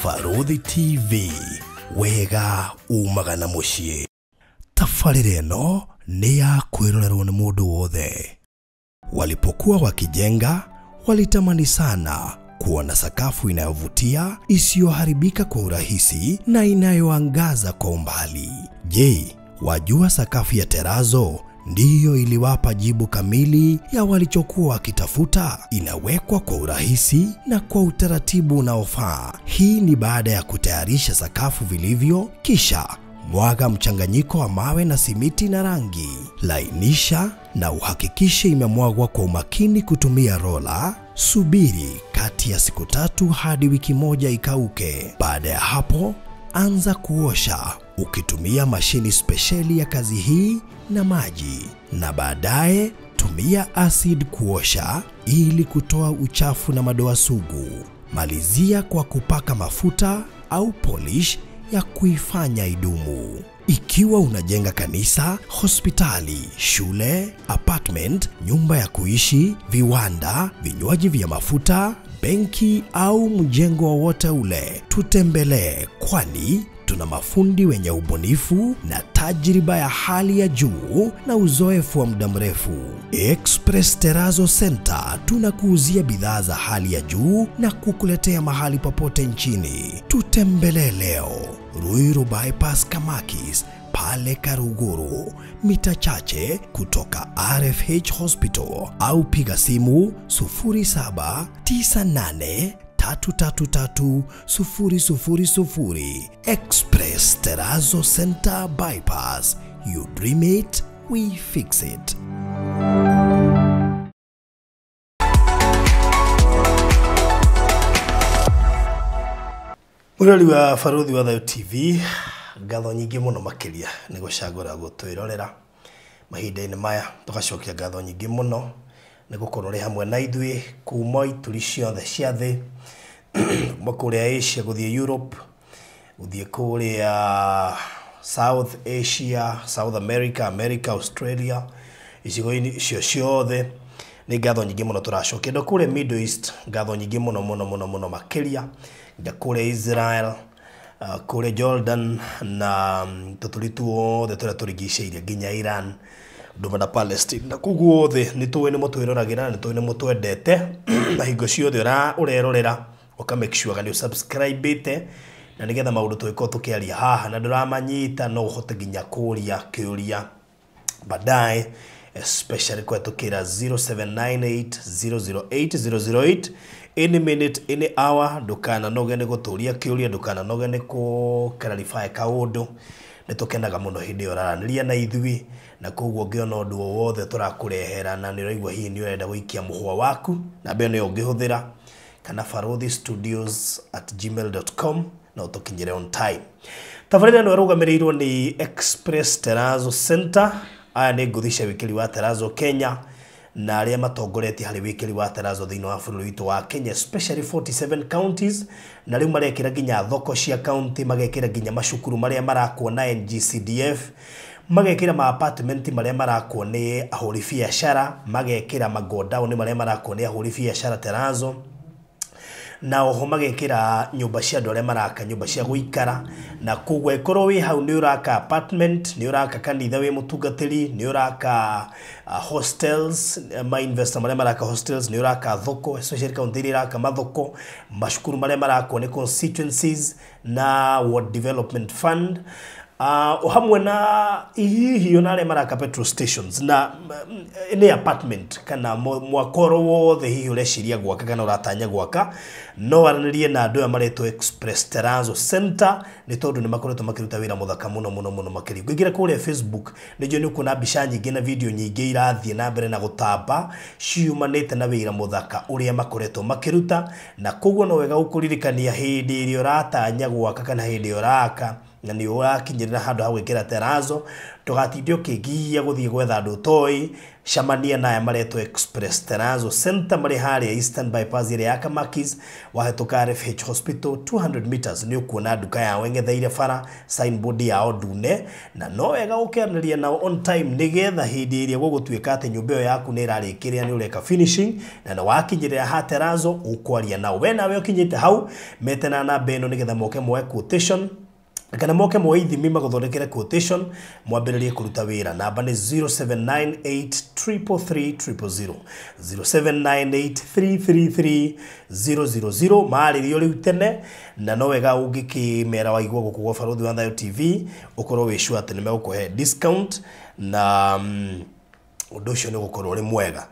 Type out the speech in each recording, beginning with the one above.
Barũthi TV, wega umaga na mũciĩ. Tabarĩra ĩno nĩ ya kwĩrorerwo nĩ mũndũ wothe. Walipokuwa wakijenga, walitamani sana kuona sakafu inayovutia, isiyoharibika kwa urahisi na inayoangaza kwa umbali. Je, wajua sakafu ya terazo ndiyo iliwapa jibu kamili ya walichokuwa wakitafuta? Inawekwa kwa urahisi na kwa utaratibu unaofaa. Hii ni baada ya kutayarisha sakafu vilivyo, kisha mwaga mchanganyiko wa mawe na simiti na rangi. Lainisha na uhakikishe imemwagwa kwa umakini kutumia rola. Subiri kati ya siku 3 hadi wiki 1 ikauke. Baada ya hapo, anza kuosha ukitumia mashini spesheli ya kazi hii na maji, na baadaye tumia acid kuosha ili kutoa uchafu na madoa sugu. Malizia kwa kupaka mafuta au polish ya kuifanya idumu. Ikiwa unajenga kanisa, hospitali, shule, apartment, nyumba ya kuishi, viwanda, vinywaji vya mafuta, benki au mjengo wowote ule, tutembelee, kwani tuna mafundi wenye ubunifu na tajriba ya hali ya juu na uzoefu wa muda mrefu. Express Terrazzo Center tunakuuzia bidhaa za hali ya juu na kukuletea mahali popote nchini. Tutembelee leo Ruiru Bypass Kamakis pale Karuguru, mita chache kutoka RFH Hospital, au piga simu 0798 333 000. Express Terrazzo Center Bypass. You dream it, we fix it. Mũrori wa Barũthi wa Thayũ TV, ngatho nyingĩ mũno makĩria nĩ gũcagũra gũtwĩrorera mahinda-inĩ maya. Tũgacokia ngatho nyingĩ mũno nĩ gũkorwo ũrĩ hamwe na ithuĩ kuma ituri ciothe cia thĩ, kuma kũrĩa Asia gũthiĩ Europe, gũthiĩ kũrĩa South Asia, South America, America, Australia, icigo-inĩ icio ciothe nĩ ngatho nyingĩ mũno tũracokia. Ndo kũrĩa Middle East, ngatho nyingĩ mũno mũno mũno mũno makĩria, nginya kũrĩa Israel, kũrĩa Jordan na tũtũri tuothe tũrĩa tũrigicĩirie nginya Iran, nduma na Palestine, na kũu guothe nĩ tũĩ nĩ mũtwĩroragĩra na nĩ tũĩ nĩ mũtwendete na hingo ciothe ũrerorera ũka make sure nĩ ũsubscribe-ĩte, na nĩgetha maũndũ tũgĩkorwo tũkĩaria haha na ndũramanyita no ũhote nginya kũria kĩũria baadaye, especially kũhetũkĩra 0798 008 008 any minute any hour. Ndũkananoge nĩ gũtũria kĩũria, ndũkananoge nĩ kũ clarify kaũndũ. Nĩ tũkenaga mũno hĩndĩ ĩyo ũraranĩria na ithuĩ, na koguo ũngĩona ũndũ o wothe tũrakũrehera na nĩ ũraigua hihi nĩ ũrenda gũikia mũhwa waku, namba ĩyo nĩyo ũngĩhũthĩra, kana baruthistudios@gmail.com na ũtũkinyĩre on time. Tabarĩra ĩno ĩrũgamĩrĩirwo nĩ Express Terrazzo Center. Aya nĩ ngũthi cia wĩkĩri wa Terrazzo Kenya na arĩa matongoretie harĩ wĩkĩri wa Terrazzo thĩinĩ wa bũrũri witũ wa Kenya, especially 47 counties, na rĩu marekĩra nginya thoko cia county, magekĩra nginya macukuru marĩa marakwo na NGCDF, magekĩra ma apartment marĩa marakwo nĩ ahũri biacara, magekĩra magodown marĩa marakwo nĩ ahũri biacara Terrazzo, na oho magekĩra nyũmba cia andũ arĩa maraka nyũmba cia gũikara. Na koguo ĩkorwo wĩ hau nĩ ũraka apartment, nĩ ũraka kanitha wĩ mũtungatĩri, nĩ ũraka hostels, ma investor marĩa maraka hostels, nĩ ũraka thoko, especially county iria iraka mathoko, macukuru marĩa marakwo nĩ constituencies na Ward Development Fund, o hamwe na hihi ona arĩa maraka petrol stations na nĩ apartment kana mwakoro wothe hihi ũreciria gwaka kana ũratanya gwaka, no aranĩrie na andũ aya maretwo Express Terrazzo Center, nĩ tondũ nĩ makoretwo makĩruta wĩra mũthaka mũno mũno mũno makĩria. Ũngĩingĩra kũrĩa Facebook nĩ njũĩ nĩ ũkuona mbica nyingĩ na video nyingĩ irathiĩ na mbere na gũtamba ciumanĩte na wĩra mũthaka ũrĩa makoretwo makĩruta, na koguo no wega gũkũririkania hĩndĩ ĩrĩa ũratanya gwaka kana hĩndĩ ĩrĩa ũraka Na nĩ ũrakinyĩrĩra handũ ha gwĩkĩra terazo, ndũgatinde ũkĩgiia gũthiĩ gwetha andũ ũtoĩ. Camania na aya maretwo Express Terrazzo Center, marĩ harĩa Eastern Bypass ĩrĩa ya Kamakis, wahĩtũka RFH Hospital 200 meters nĩ ũkuona nduka yao ĩng'etheire bara, signboard yao ndune, na no wega ũkĩaranĩria nao on time nĩgetha hĩndĩ ĩrĩa gũgũtuĩka atĩ nyũmba ĩyo yaku nĩ ĩrarĩkĩrĩra, nĩ ũreka finishing na nĩ wakinyĩrĩra ha terazo, ũkwaria nao. We nawe ũkinyĩte hau, mete na namba ĩno nĩgetha moke moe quotation kana moke moe ithimi magũthondekere quotation, mwambĩrĩrie kũruta wĩra. Namba nĩ 0798333000, 0798333000. Marĩrio rĩu tene, na no wega ũngĩkĩmera waigua gũkũ gwa Barũthi wa Thayo TV, ũkorwo wĩ sure atĩ nĩ megũkũhe discount na ũndũ ũcio nĩ ũgũkorwo ũrĩ mwega.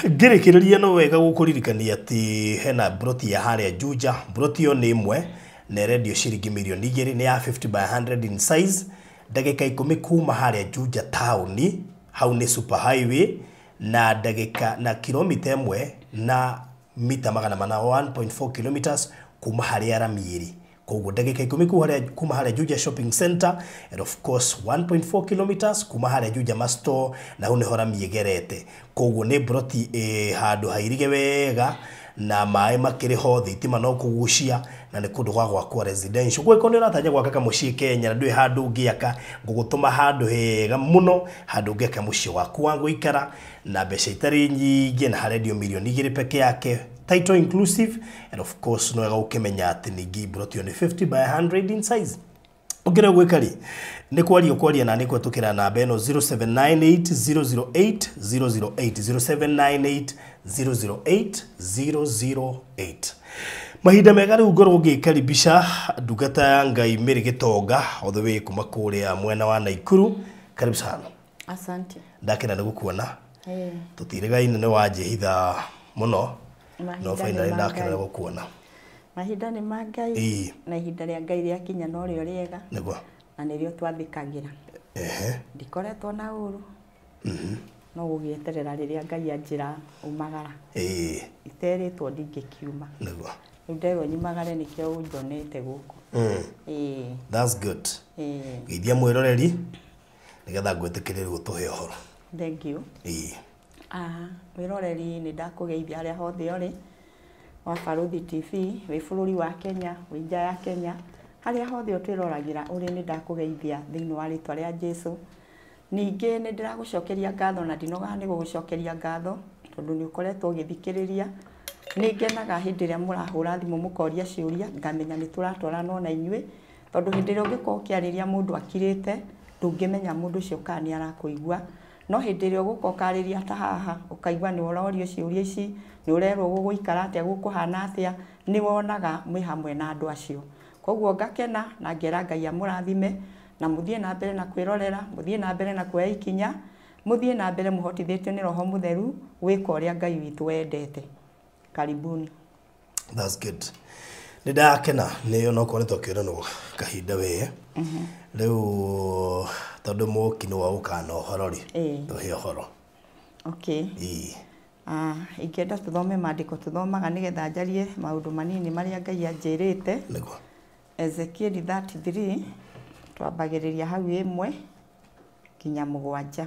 Ngĩrĩkĩrĩria no wega gũkũririkania atĩ hena broti ya harĩa Juja. Broti ĩyo nĩ ĩmwe na ĩrendio ciringi mirioni 2, nĩ ya 50 by 100 in size, ndagĩka 10 kuma harĩa Juja taũni, hau nĩ super highway, na ndagĩka na kilomita 1 na mita 400, 1.4 kilometers kuma harĩa rami ĩrĩ. Koguo ndagĩka 10 kuma harĩa Juja Shopping Center, and of course 1.4 kilometers kuma harĩa Juja Masto, na hau nĩho rami ĩgerete. Koguo nĩ broti ĩ handũ hairige wega, na maĩ makĩrĩ ho, thitima no kũgucia, na nĩ kũndũ gwa gwakwo residential. Koguo nĩ ũratanya gwaka kamũciĩ Kenya na ndũrĩ handũ ũngĩaka, ngũgũtũma handũ hega mũno, handũ ũngĩaka mũciĩ waku wa gũikara na mbeca itarĩ nyingĩ, na harendio mirioni 2 peke yake, title inclusive. And of course no wega ũkĩmenya atĩ ningĩ broti ĩyo nĩ 50 by 100 in size. Ũngĩrĩa gwĩka rĩ, nĩ kwaria ũkwaria na nĩ kũhetũkĩra namba ĩno 0798 008 008, 0798 008 008. Mahinda mega rĩu ngorwo ngĩkaribisha ndungata ya Ngai Mary Gĩtonga all the way kuma kũrĩa mwena wa Naikuru. Karibu sana. Asante. Ndakena nĩ gũkuona. Tũtirĩgaine, nĩ wanjĩhitha mũno, no Mahinda finally nĩ ma ndakena nĩ Ngai. gũkuona. Mahinda nĩ ma Ngai. Na ihinda rĩa Ngai rĩakinya no rĩo rĩega na nĩrĩo twathĩkagĩra. Ndikoretwo na ũru, no gũgĩeterera rĩrĩa Ngai anjĩra umagara. Iterĩtwo ndingĩkiuma. Rĩu nderwo nyumagare, nĩkĩo ũnjonete gũkũ. That's good. Geithia mwĩroreri nĩgetha ngwĩtĩkĩrie rĩu ũtũhe ũhoro. Thank you. Mwĩroreri, nĩ ndakũgeithia harĩa hothe ũrĩ wa Barũthi TV, wĩ bũrũri wa Kenya, wĩ nja ya Kenya, harĩa hothe ũtwĩroragĩra ũrĩ, nĩ ndakũgeithia thĩinĩ wa rĩtwa rĩa Jesu. Ningĩ nĩ ndĩragũcokeria ngatho na ndinogaga nĩ gũgũcokeria ngatho tondũ nĩ ũkoretwo ũgĩthikĩrĩria. Nĩ ngenaga hĩndĩ ĩrĩa mũrahũra thimũ mũkoria ciũria, ngamenya nĩ tũratwarana ona inyuĩ, tondũ hĩndĩ ĩrĩa ũngĩkorwo ũkĩarĩria mũndũ akirĩte, ndũngĩmenya mũndũ ũcio kana nĩ arakũigua. No hĩndĩ ĩrĩa ũgũka ũkarĩria ta haha, ũkaigua nĩ ũrorio ciũria ici, nĩ ũrerwo gũgũikara atĩa, gũkũhana atĩa, nĩ wonaga mwĩ hamwe na andũ acio. Koguo ngakena na ngera Ngai amũrathime na mũthiĩ na mbere na kwĩrorera, mũthiĩ na mbere na kuoya ikinya, mũthiĩ na mbere mũhotithĩtio nĩ Roho Mũtheru gwĩka ũrĩa Ngai witũ wendete. Karibuni. That's good. Nĩ ndakena nĩ onokorwo nĩ twakĩonanwo kahinda wee. Rĩu tondũ mũki nĩ waũkaga na ũhoro rĩ, tũhe ũhoro. Okay. Ingĩenda tũthome maandĩko tũthomaga nĩgetha njarie maũndũ manini marĩa Ngai anjĩrĩte. Ezekiel 33, twambagĩrĩria hau 1 nginya 7.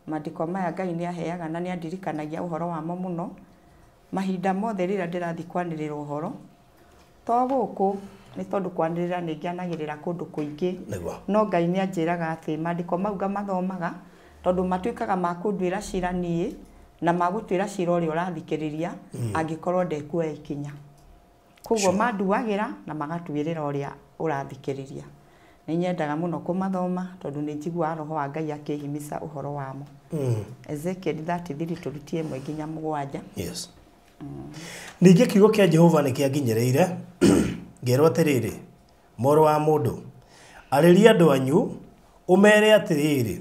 Maandĩko maya Ngai nĩ aheaga na nĩ andirikanagia ũhoro wamo mũno mahinda mothe rĩrĩa ndĩrathiĩ kwanĩrĩra ũhoro, to gũkũ, nĩ tondũ kwanĩrĩra nĩ ngĩanagĩrĩra kũndũ kũingĩ. No Ngai nĩ anjĩraga atĩ maandĩko mau ngamathomaga tondũ matuĩkaga ma kũnduĩra cira niĩ na magũtuĩra cira ũrĩa ũrathikĩrĩria angĩkorwo ndekuoya ikinya. Koguo manduagĩra na magatuĩrĩra ũrĩa ũrathikĩrĩria. Nĩ nyendaga mũno kũmathoma tondũ nĩ njiguaga Roho wa Ngai akĩhimica ũhoro wamo. Ezekiel 33, tũrutie 1 nginya 7. Yes. Ningĩ kiugo kĩa Jehova nĩ kĩanginyĩrĩire ngĩrwo atĩrĩrĩ, mũrũ wa mũndũ, arĩria andũ anyu ũmeere atĩrĩrĩ,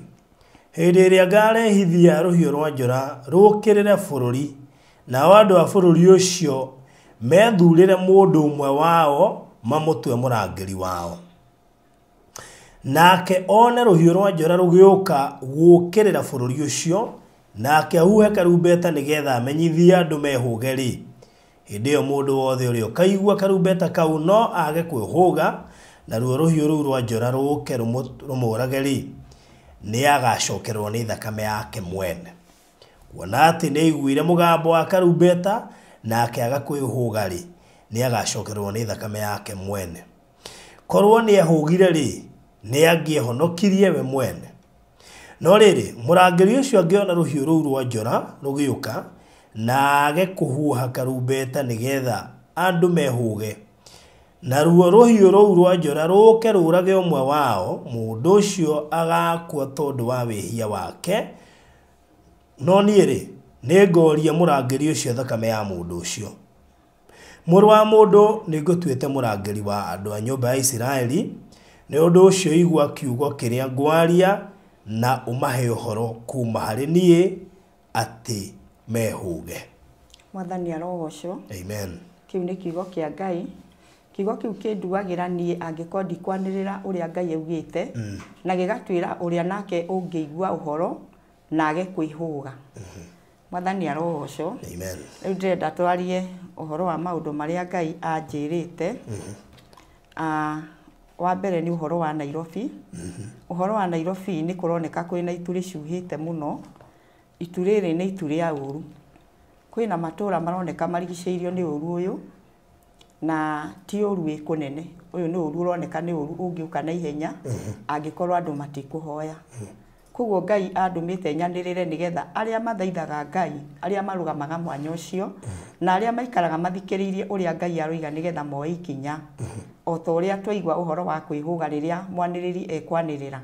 hĩndĩ ĩrĩa ngarehithia rũhiũ rwa njora rũũkĩrĩre bũrũri, nao andũ a bũrũri ũcio methurĩre mũndũ ũmwe wao mamũtue mũrangĩri wao, nake one rũhiũ rwa njora rũgĩũka gũũkĩrĩra bũrũri ũcio, nake ahuhe karumbeta nĩgetha amenyithie andũ mehũge-rĩ, hĩndĩ ĩyo mũndũ wothe ũrĩa ũkaigua karumbeta kau no age kwĩhũga, Naruo rũhiũ rũu rwa njora rũũke rũmũũrage-rĩ, nĩagacokererwo nĩ thakame yake mwene. Kuona atĩ nĩaiguire mũgambo wa karumbeta na akĩaga kwĩhũga-rĩ, nĩagacokererwo nĩ thakame yake mwene. Korwo nĩehũgire-rĩ, nĩangĩehonokirie we mwene. No rĩrĩ, mũrangĩri ũcio angĩona rũhiũ rũu rwa njora rũgĩũka na age kũhuha karumbeta nĩgetha andũ mehũge, naruo rũhiũ rũu rwa njora rũũke rũũrage ũmwe wao, mũndũ ũcio agakua tondũ wa wĩhia wake. No niĩ-rĩ, nĩngoria mũrangĩri ũcio thakame ya mũndũ ũcio. Mũrũ wa mũndũ, nĩngũtuĩte mũrangĩri wa andũ a nyũmba ya Isiraeli, nĩ ũndũ ũcio igua kiugo kĩrĩa ngwaria na ũmahe ũhoro kuma harĩ niĩ atĩ mehũge. Mwathani arogocwo. Amen. Kĩu nĩ kiugo kĩa Ngai. Kiugo kĩu kĩnduagĩra niĩ angĩkorwo ndikwanĩrĩra ũrĩa Ngai augĩte, na gĩgatwĩra ũrĩa nake ũngĩigua ũhoro na age kwĩhũga. Mwathani arogocwo. Amen. Rĩu ndĩrenda twarie ũhoro wa maũndũ marĩa Ngai anjĩrĩte. Wa mbere nĩ ũhoro wa Nairobi. Ũhoro wa Nairobi nĩ kũroneka kwĩna itu rĩcuhĩte mũno. Itu rĩrĩ nĩ itu rĩa ũru. Kwĩna matũra maroneka marigicĩirio nĩ ũru ũyũ, na ti ũru wĩ kũnene. Ũyũ nĩ ũru ũroneka nĩ ũru ũngĩũka na ihenya angĩkorwo andũ matikũhoya. Koguo Ngai andũmĩte nyanĩrĩre nĩgetha arĩa mathaithaga Ngai, arĩa marũgamaga mwanya ũcio, na arĩa maikaraga mathikĩrĩirie ũrĩa Ngai aroiga nĩgetha moe ikinya. O ta ũrĩa twaigua ũhoro wa kwĩhũga rĩrĩa mwanĩrĩri ekwanĩrĩra.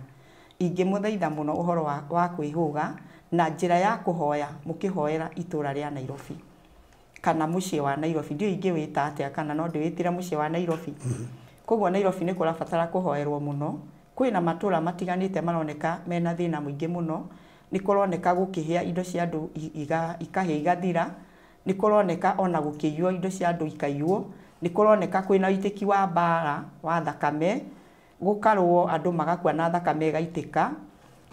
Ingĩmũthaitha mũno ũhoro wa kwĩhũga na njĩra ya kũhoya mũkĩhoera itũra rĩa Nairobi kana mũciĩ wa Nairobi. Ndiũĩ ingĩwĩta atĩa kana no ndĩwĩtĩre mũciĩ wa Nairobi. Koguo Nairobi nĩ kũrabatara kũhoerwo mũno. Kwĩna matũra matiganĩte maroneka mena thĩna mũingĩ mũno. Nĩ kũroneka gũkĩhĩa indo cia andũ ikahĩa igathira. Nĩ kũroneka ona gũkĩiywo indo cia andũ ikaiywo. Nĩ kũroneka kwĩna ũitĩki wa mbara wa thakame, gũkarũo andũ magakua na thakame ĩgaitĩka.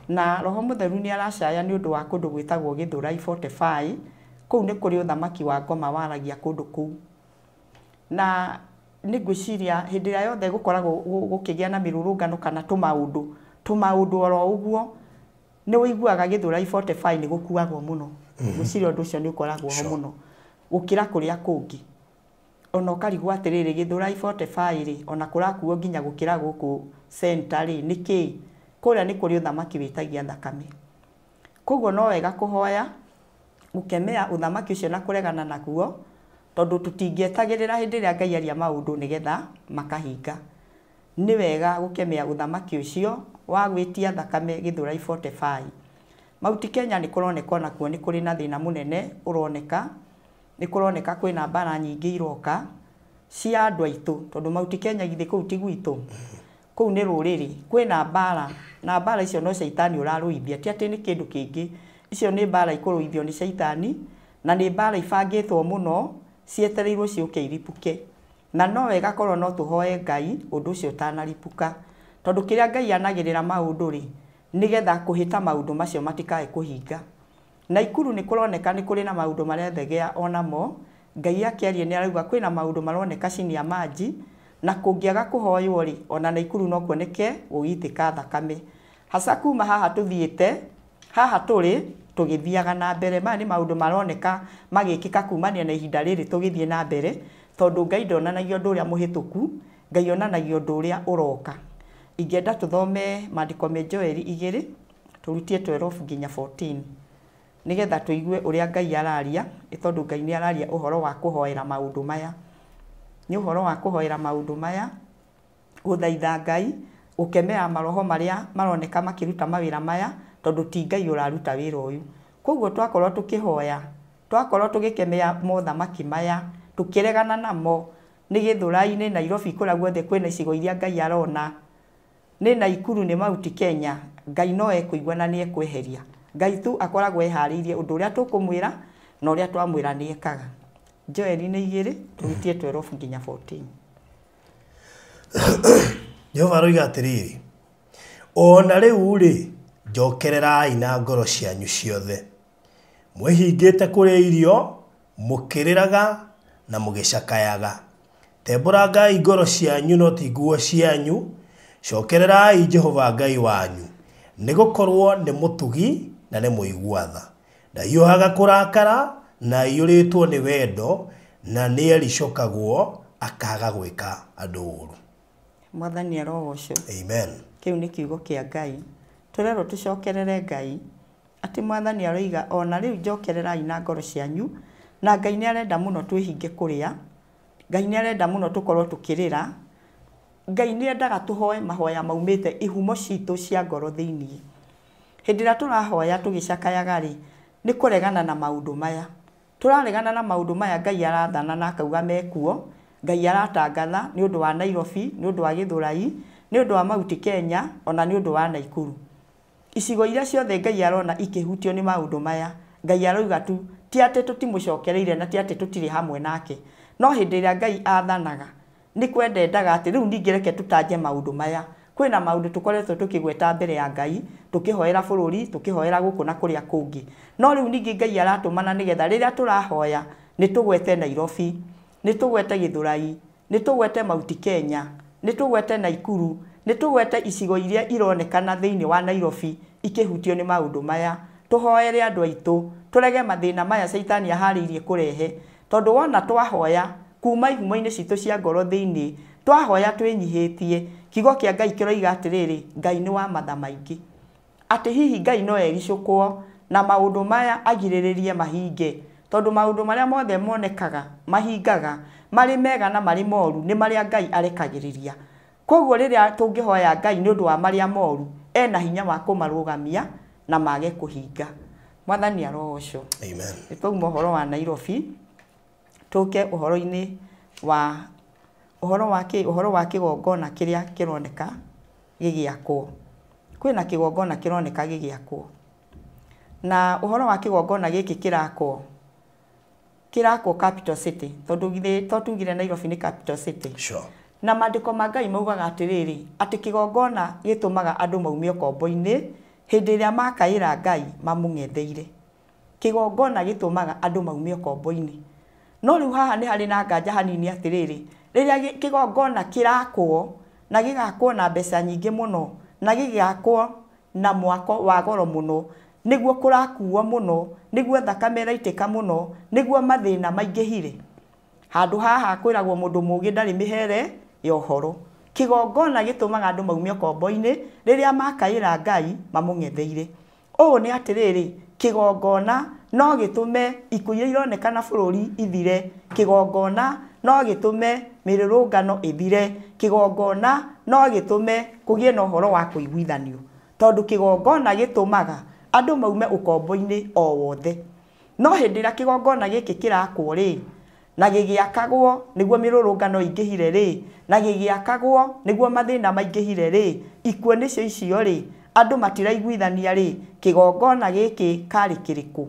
Na Roho Mũtheru nĩ aracaya nĩ ũndũ wa kũndũ gwĩtagwo Gĩthũrai 45. Kũu nĩ kũrĩ ũthamaki wa ngoma waragia kũndũ kũu. Na nĩ ngwĩciria hĩndĩ ĩrĩa yothe gũkoragwo gũkĩgĩa na mĩrũrũngano kana tũmaũndũ oro ũguo, nĩ ũiguaga Gĩthũrai 45 nĩ gũkuagwo mũno. Ngwĩciria ũndũ ũcio nĩ ũkoragwo ho mũno gũkĩra kũrĩa kũngĩ. Ona ũkarigwo atĩrĩrĩ, Gĩthũrai 45 rĩ, ona kũrakuo nginya gũkĩra gũkũ center rĩ, nĩ kĩĩ? Kũrĩa nĩ kũrĩ ũthamaki wĩtagia thakame. Koguo no wega kũhoya gũkemea ũthamaki ũcio na kũregana naguo, tondũ tũtingĩetagĩrĩra hĩndĩ ĩrĩa Ngai aria maũndũ nĩgetha makahinga. Nĩ wega gũkemea ũthamaki ũcio wa gwĩtia thakame Gĩthũrai 45. Mount Kenya nĩ kũroneka onakuo nĩ kũrĩ na thĩna mũnene ũroneka. Nĩ kũroneka kwĩna mbara nyingĩ iroka cia andũ aitũ, tondũ Mount Kenya githĩ kũu ti gwitũ. Kũu nĩ rũrĩrĩ, kwĩna mbara, na mbara icio no caitani ũrarũithia, ti atĩ nĩ kĩndũ kĩngĩ. Icio nĩ mbara ikũrũithio nĩ caitani, na nĩ mbara ibangĩtwo mũno cietereirwo ciũke iripuke. Na no wega korwo no tũhoe Ngai ũndũ ũcio ũtanaripuka, tondũ kĩrĩa Ngai anagĩrĩra maũndũ rĩ, nĩgetha kũhĩta maũndũ macio matikae kũhinga. Naikuru nĩ kũroneka nĩ kũrĩ na maũndũ marethegea onamo. Ngai akĩaria nĩ arauga kwĩna maũndũ maroneka chini ya maji, na kũngĩaga kũhoywo rĩ, ona Naikuru no kuoneke gũgĩitĩka thakame. Hasa kuma haha tũthiĩte, haha tũrĩ tũgĩthiaga na mbere. Maya nĩ maũndũ maroneka magĩkĩka kumania na ihinda rĩrĩ tũgĩthiĩ na mbere, tondũ Ngai ndonanagia ũndũ ũrĩa mũhĩtũku, Ngai onanagia ũndũ ũrĩa ũroka. Ingĩenda tũthome maandĩko me Joeli 2, tũrutie 12 nginya 14, nĩgetha tũigue ũrĩa Ngai araria, nĩ tondũ Ngai nĩ araria ũhoro wa kũhoera maũndũ maya. Nĩ ũhoro wa kũhoera maũndũ maya, gũthaitha Ngai, gũkemera maroho marĩa maroneka makĩruta mawĩra maya, tondũ ti Ngai ũraruta wĩra ũyũ. Koguo twakorwo tũkĩhoya, twakorwo tũgĩkemea mothamaki maya, tũkĩregana namo, nĩ Gĩthũrai-inĩ, Nairobi, kũrĩa guothe kwĩna icigo iria Ngai arona, nĩ Naikuru, nĩ Mount Kenya, Ngai no ekũigua na nĩ ekweheria. Ngai tu akoragwo eharĩirie ũndũ ũrĩa tũkũmwĩra na ũrĩa twamwĩra nĩ ekaga. Joeli nĩ 2, tũrutie 12 nginya 14. Jehova aroiga atĩrĩrĩ, ona rĩu rĩ, njokererai na ngoro cianyu ciothe, mwĩhingĩte kũrĩa irio, mũkĩrĩraga na mũgĩcakayaga. Tembũrangai ngoro cianyu no ti nguo cianyu. Cokererai Jehova Ngai wanyu, nĩgũkorwo nĩ mũtugi na nĩ mũigua tha. Ndahiũhaga kũrakara na aiyũrĩtwo nĩ wendo, na nĩericũkagwo akaga gwĩka andũ ũũru. Mwathani arogocwo. Amen. Kĩu nĩ kiugo kĩa Ngai. Tũrerwo tũcokerere Ngai, atĩ Mwathani aroiga ona rĩu njokererai na ngoro cianyu, na Ngai nĩ arenda mũno twĩhinge kũrĩa, Ngai nĩ arenda mũno tũkorwo tũkĩrĩra, Ngai nĩ endaga tũhoe mahoya maumĩte ihumo citũ cia ngoro thĩiniĩ. Hĩndĩ ĩrĩa tũrahoya tũgĩcakayaga rĩ, nĩ kũregana na maũndũ maya. Tũraregana na maũndũ maya Ngai arathana na akauga mekuo, Ngai aratangatha nĩ ũndũ wa Nairobi, nĩ ũndũ wa Gĩthũrai, nĩ ũndũ wa Mount Kenya, ona nĩ ũndũ wa Naikuru. Icigo iria ciothe Ngai arona ikĩhutio nĩ maũndũ maya, Ngai arauga tu ti atĩ tũtimũcokereire na ti atĩ tũtirĩ hamwe nake. No hĩndĩ ĩrĩa Ngai athanaga, nĩ kwenda endaga atĩ rĩu ningĩ reke tũtanje maũndũ maya. Kwĩna maũndũ tũkoretwo tũkĩgweta mbere ya Ngai, tũkĩhoera bũrũri, tũkĩhoera gũkũ na kũrĩa kũngĩ. No rĩu ningĩ Ngai aratũmana nĩgetha rĩrĩa tũrahoya, nĩ tũgwete Nairobi, nĩ tũgwete Gĩthũrai, nĩ tũgwete Mount Kenya, nĩ tũgwete Naikuru, nĩ tũgwete icigo iria ironekana thĩinĩ wa Nairobi ikĩhutio nĩ maũndũ maya. Tũhoere andũ aitũ, tũrege mathĩna maya caitani aharĩirie kũrehe. Tondũ wona twahoya kuma ihumo-inĩ citũ cia ngoro thĩinĩ, twahoya twĩnyihĩtie, kiugo kĩa Ngai kĩroiga atĩrĩrĩ, Ngai nĩ wa matha maingĩ. Atĩ hihi Ngai no ericũkwo na maũndũ maya agirĩrĩrie mahinge, tondũ maũndũ marĩa mothe monekaga mahingaga, marĩ mega na marĩ moru, nĩ marĩa Ngai arekagĩrĩria. Koguo rĩrĩa tũngĩhoya Ngai nĩ ũndũ wa marĩa moru, ena hinya wa kũmarũgamia na mage kũhinga. Mwathani arogocwo. Amen. Nĩ twauma ũhoro wa Nairobi, tũke ũhoro-inĩ wa ũhoro wa kĩ, ũhoro wa kĩgongona kĩrĩa kĩroneka gĩgĩakwo. Kwĩna kĩgongona kĩroneka gĩgĩakwo. Na ũhoro wa kĩgongona gĩkĩ kĩrakwo, kĩrakwo Capital City, tondũ githĩ to tugire Nairobi nĩ Capital City. Sure. Na maandĩko ma Ngai maugaga atĩrĩrĩ, atĩ kĩgongona gĩtũmaga andũ maume ũkombo-inĩ hĩndĩ ĩrĩa makaĩra Ngai mamũng'etheire. Kĩgongona gĩtũmaga andũ maume ũkombo-inĩ. No rĩu haha nĩ harĩ na nganja hanini atĩrĩrĩ, rĩrĩa kĩgongona kĩrakwo na gĩgakwo na mbeca nyingĩ mũno, na gĩgakwo na mwako wa goro mũno, nĩguo kũrakuo mũno, nĩguo thakame ĩraitĩka mũno, nĩguo mathĩna maingĩhire. Handũ haha kwĩragwo mũndũ mũũgĩ ndarĩ mĩhere ya ũhoro. Kĩgongona gĩtũmaga andũ maume ũkombo-inĩ rĩrĩa makaĩra Ngai mamũng'etheire. Ũũ nĩ atĩrĩrĩ, kĩgongona no gĩtũme ikuũ iria ironekana bũrũri ithire, kĩgongona no gĩtũme mĩrũrũngano ĩthire, kĩgongona no gĩtũme kũgĩe na ũhoro wa kũiguithanio. Tondũ kĩgongona gĩtũmaga andũ maume ũkombo-inĩ o wothe. No hĩndĩ ĩrĩa kĩgongona gĩkĩ kĩrakwo rĩ, na gĩgĩakagwo nĩguo mĩrũrũngano ĩingĩhire rĩ, na gĩgĩakagwo nĩguo mathĩna maingĩhire rĩ, ikuũ nĩcio icio rĩ, andũ matiraiguithania rĩ, kĩgongona gĩkĩ karĩ kĩrĩkũ?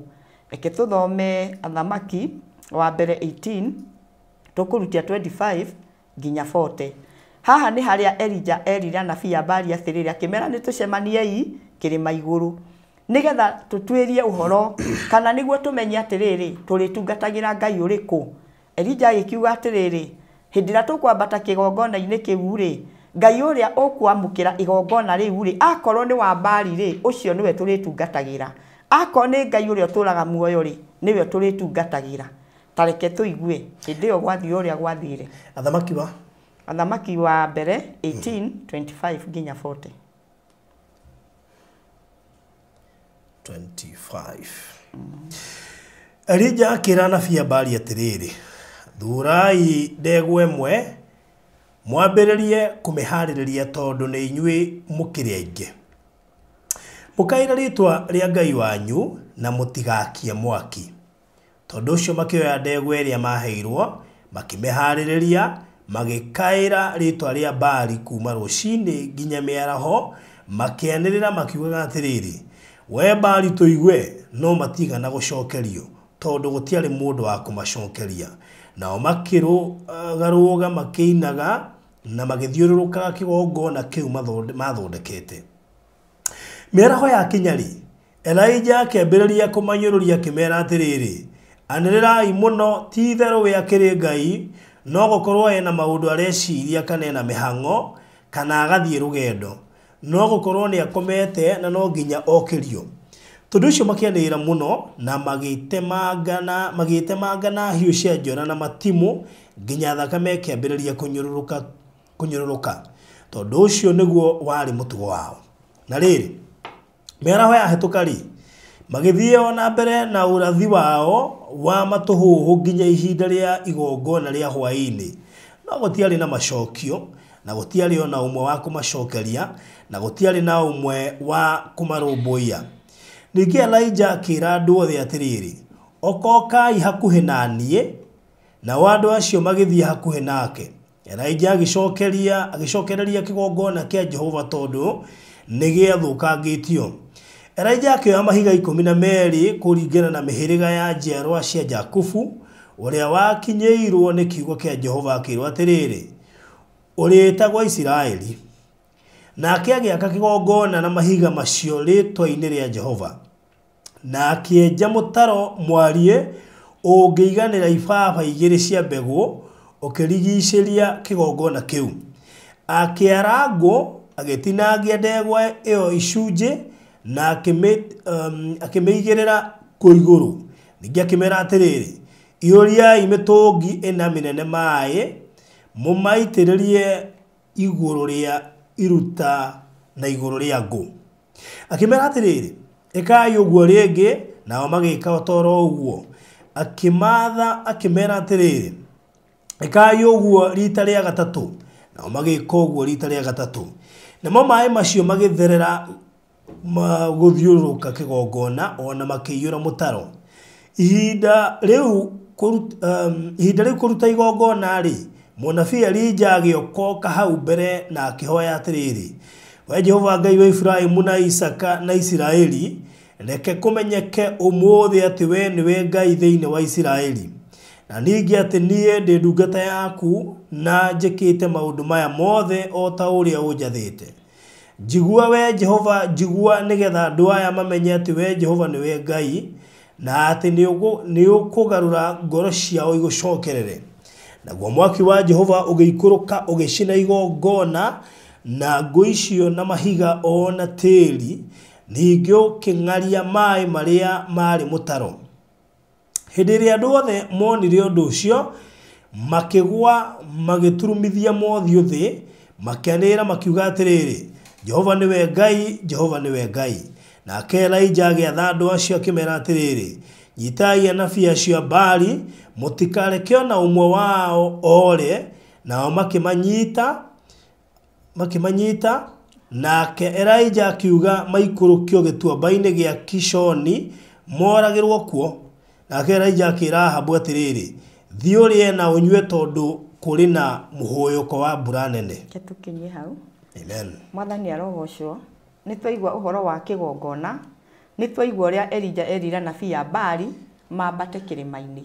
Reke tũthome Athamaki wa mbere 18, tũkũrutia 25 nginya 40. Haha nĩ harĩa Elijah erire anabii a Baali atĩrĩrĩ, akĩmera nĩ tũcemaniei kĩrĩma igũrũ, nĩgetha tũtuĩrie ũhoro, kana nĩguo tũmenye atĩrĩrĩ, tũrĩtungatagĩra Ngai ũrĩkũ. Elijah agĩkiuga atĩrĩrĩ, hĩndĩ ĩrĩa tũkwambata kĩgongona-inĩ kĩu rĩ, Ngai ũrĩa ũkwamũkĩra igongona rĩu rĩ, akorwo nĩ wa Baali rĩ, ũcio nĩwe tũrĩtungatagĩra. Akorwo nĩ Ngai ũrĩa ũtũũraga muoyo rĩ, nĩwe tũrĩtungatagĩra. Ta reke tũigue hĩndĩ ĩyo gwathiĩ ũrĩa gwathire. Athamaki wa? Athamaki wa mbere 18:25 nginya 40. 25. Elijah akĩra anabii a Baali atĩrĩrĩ, thuurai ndegwa ĩmwe, mwambĩrĩrie kũmĩharĩrĩria tondũ nĩ inyuĩ mũkĩrĩ aingĩ. Mũkaĩre rĩĩtwa rĩa Ngai wanyu na mũtigakie mwaki. Tondũ ũcio makĩoya ndegwa ĩrĩa maheirwo, makĩmĩharĩrĩria, magĩkaĩra rĩĩtwa rĩa Baali kuma rũcinĩ nginya mĩaraho, makĩanĩrĩra makiugaga atĩrĩrĩ, we Baali tũigue, no matigana gũcokerio, tondũ gũtiarĩ mũndũ wa kũmacokeria. Nao makĩrũgarũga makĩinaga na magĩthiũrũrũkaga kĩgongona kĩu mathondekete. Mĩaraho yakinya rĩ, Elijah akĩambĩrĩria kũmanyũrũria akĩmeera atĩrĩrĩ, anĩrĩrai mũno, ti-itherũ we akĩrĩ Ngai, No gũkorwo ena maũndũ areciria kana ena mĩhang'o kana agathiĩ rũgendo. No gũkorwo nĩ akomete na no nginya okĩrio. Tondũ ũcio makĩanĩrĩra mũno na magĩtemanga na hiũ cia njora na matimũ nginya thakame ĩkĩambĩrĩria kũnyũrũrũka. Tondũ ũcio nĩguo warĩ mũtugo wao. Na rĩrĩ, mĩaraho yahĩtũka rĩ, magĩthiĩ o na mbere na ũrathi wao wa matũhũhũ nginya ihinda rĩa igongona rĩa hwaĩ-inĩ. No gũtiarĩ na macokio, na gũtiarĩ ona ũmwe wa kũmacokeria, na gũtiarĩ na ũmwe wa kũmarũmbũiya. Ningĩ Elijah akĩra andũ othe atĩrĩrĩ, okokai hakuhĩ na niĩ, nao andũ acio magĩthiĩ hakuhĩ nake. Elijah agĩcokereria kĩgongona kĩa Jehova tondũ nĩ gĩathũkangĩtio. Elijah akĩoya mahiga 12 kũringana na mĩhĩrĩga ya njiarwa cia Jakubu, ũrĩa wakinyĩirwo nĩ kiugo kĩa Jehova akĩrwo atĩrĩrĩ, ũrĩĩtagwo Isiraeli. Nake agĩaka kĩgongona na mahiga macio rĩĩtwa-inĩ rĩa Jehova. Na akĩenja mũtaro mwariĩ ũngĩiganĩra ibaba 2 cia mbegũ, ũkĩrigiicĩria kĩgongona kĩu. Akĩara ngũ, agĩtinangia ndegwa ĩyo icunjĩ na akĩmĩigĩrĩra kũ igũrũ. Ningĩ akĩmera atĩrĩrĩ, ihũriai mĩtũngi ĩna mĩnene maaĩ, mũmaitĩrĩrie igũrũ rĩa iruta na igũrũ rĩa ngũ. Akĩmera atĩrĩrĩ, ĩkai ũguo rĩngĩ, nao magĩka o ta oro ũguo. Akĩmaatha akĩmera atĩrĩrĩ, ĩkai ũguo rita rĩa gatatũ, nao magĩka ũguo rita rĩa gatatũ. Namo maaĩ macio magĩtherera gũthiũrũrũka kĩgongona ona makĩiyũra mũtaro. Ihinda rĩu kũruta igongona rĩ, mũnabii Elijah agĩokoka hau mbere na akĩhoya atĩrĩrĩ, we Jehova Ngai wa Ibrahimu na Isaka na Isiraeli, reke kũmenyeke ũmũthĩ atĩ we nĩwe Ngai thĩinĩ wa Isiraeli, na ningĩ atĩ niĩ ndĩ ndungata yaku na njĩkĩte maũndũ maya mothe o ta ũrĩa ũnjathĩte. Njigua we Jehova, njigua, nĩgetha andũ aya mamenye atĩ we Jehova nĩwe Ngai, na atĩ nĩ ũkũgarũra ngoro ciao igũcokerere. Naguo mwaki wa Jehova ũgĩikũrũka ũgĩcina igongona na ngũ icio na mahiga o na tĩĩri, ningĩ ũkĩng'aria maaĩ marĩa maarĩ mũtaro. Hĩndĩ ĩrĩa andũ othe monire ũndũ ũcio, makĩgũa magĩturumithia mothiũ thĩ, makĩanĩrĩra makiuga atĩrĩrĩ, Jehova nĩwe Ngai, Jehova nĩwe Ngai. Nake Elijah agĩatha andũ acio akĩmera atĩrĩrĩ, nyitai anabii acio a Baali, mũtikareke ona ũmwe wao ore. Nao makĩmanyita. Nake Elijah akiuga maikũrũkio gĩtuamba-inĩ gĩa Kishoni moragĩrwo kuo. Nake Elijah akĩra Ahabu atĩrĩrĩ, thiĩ ũrĩe na ũnyue tondũ kũrĩ na mũhũyũko wa mbura nene. Reke tũkinyie hau. Amen. Mwathani arogocwo. Nĩ twaigua ũhoro wa kĩgongona, nĩ twaigua ũrĩa Elijah erire anabii a Baali mambate kĩrĩma-inĩ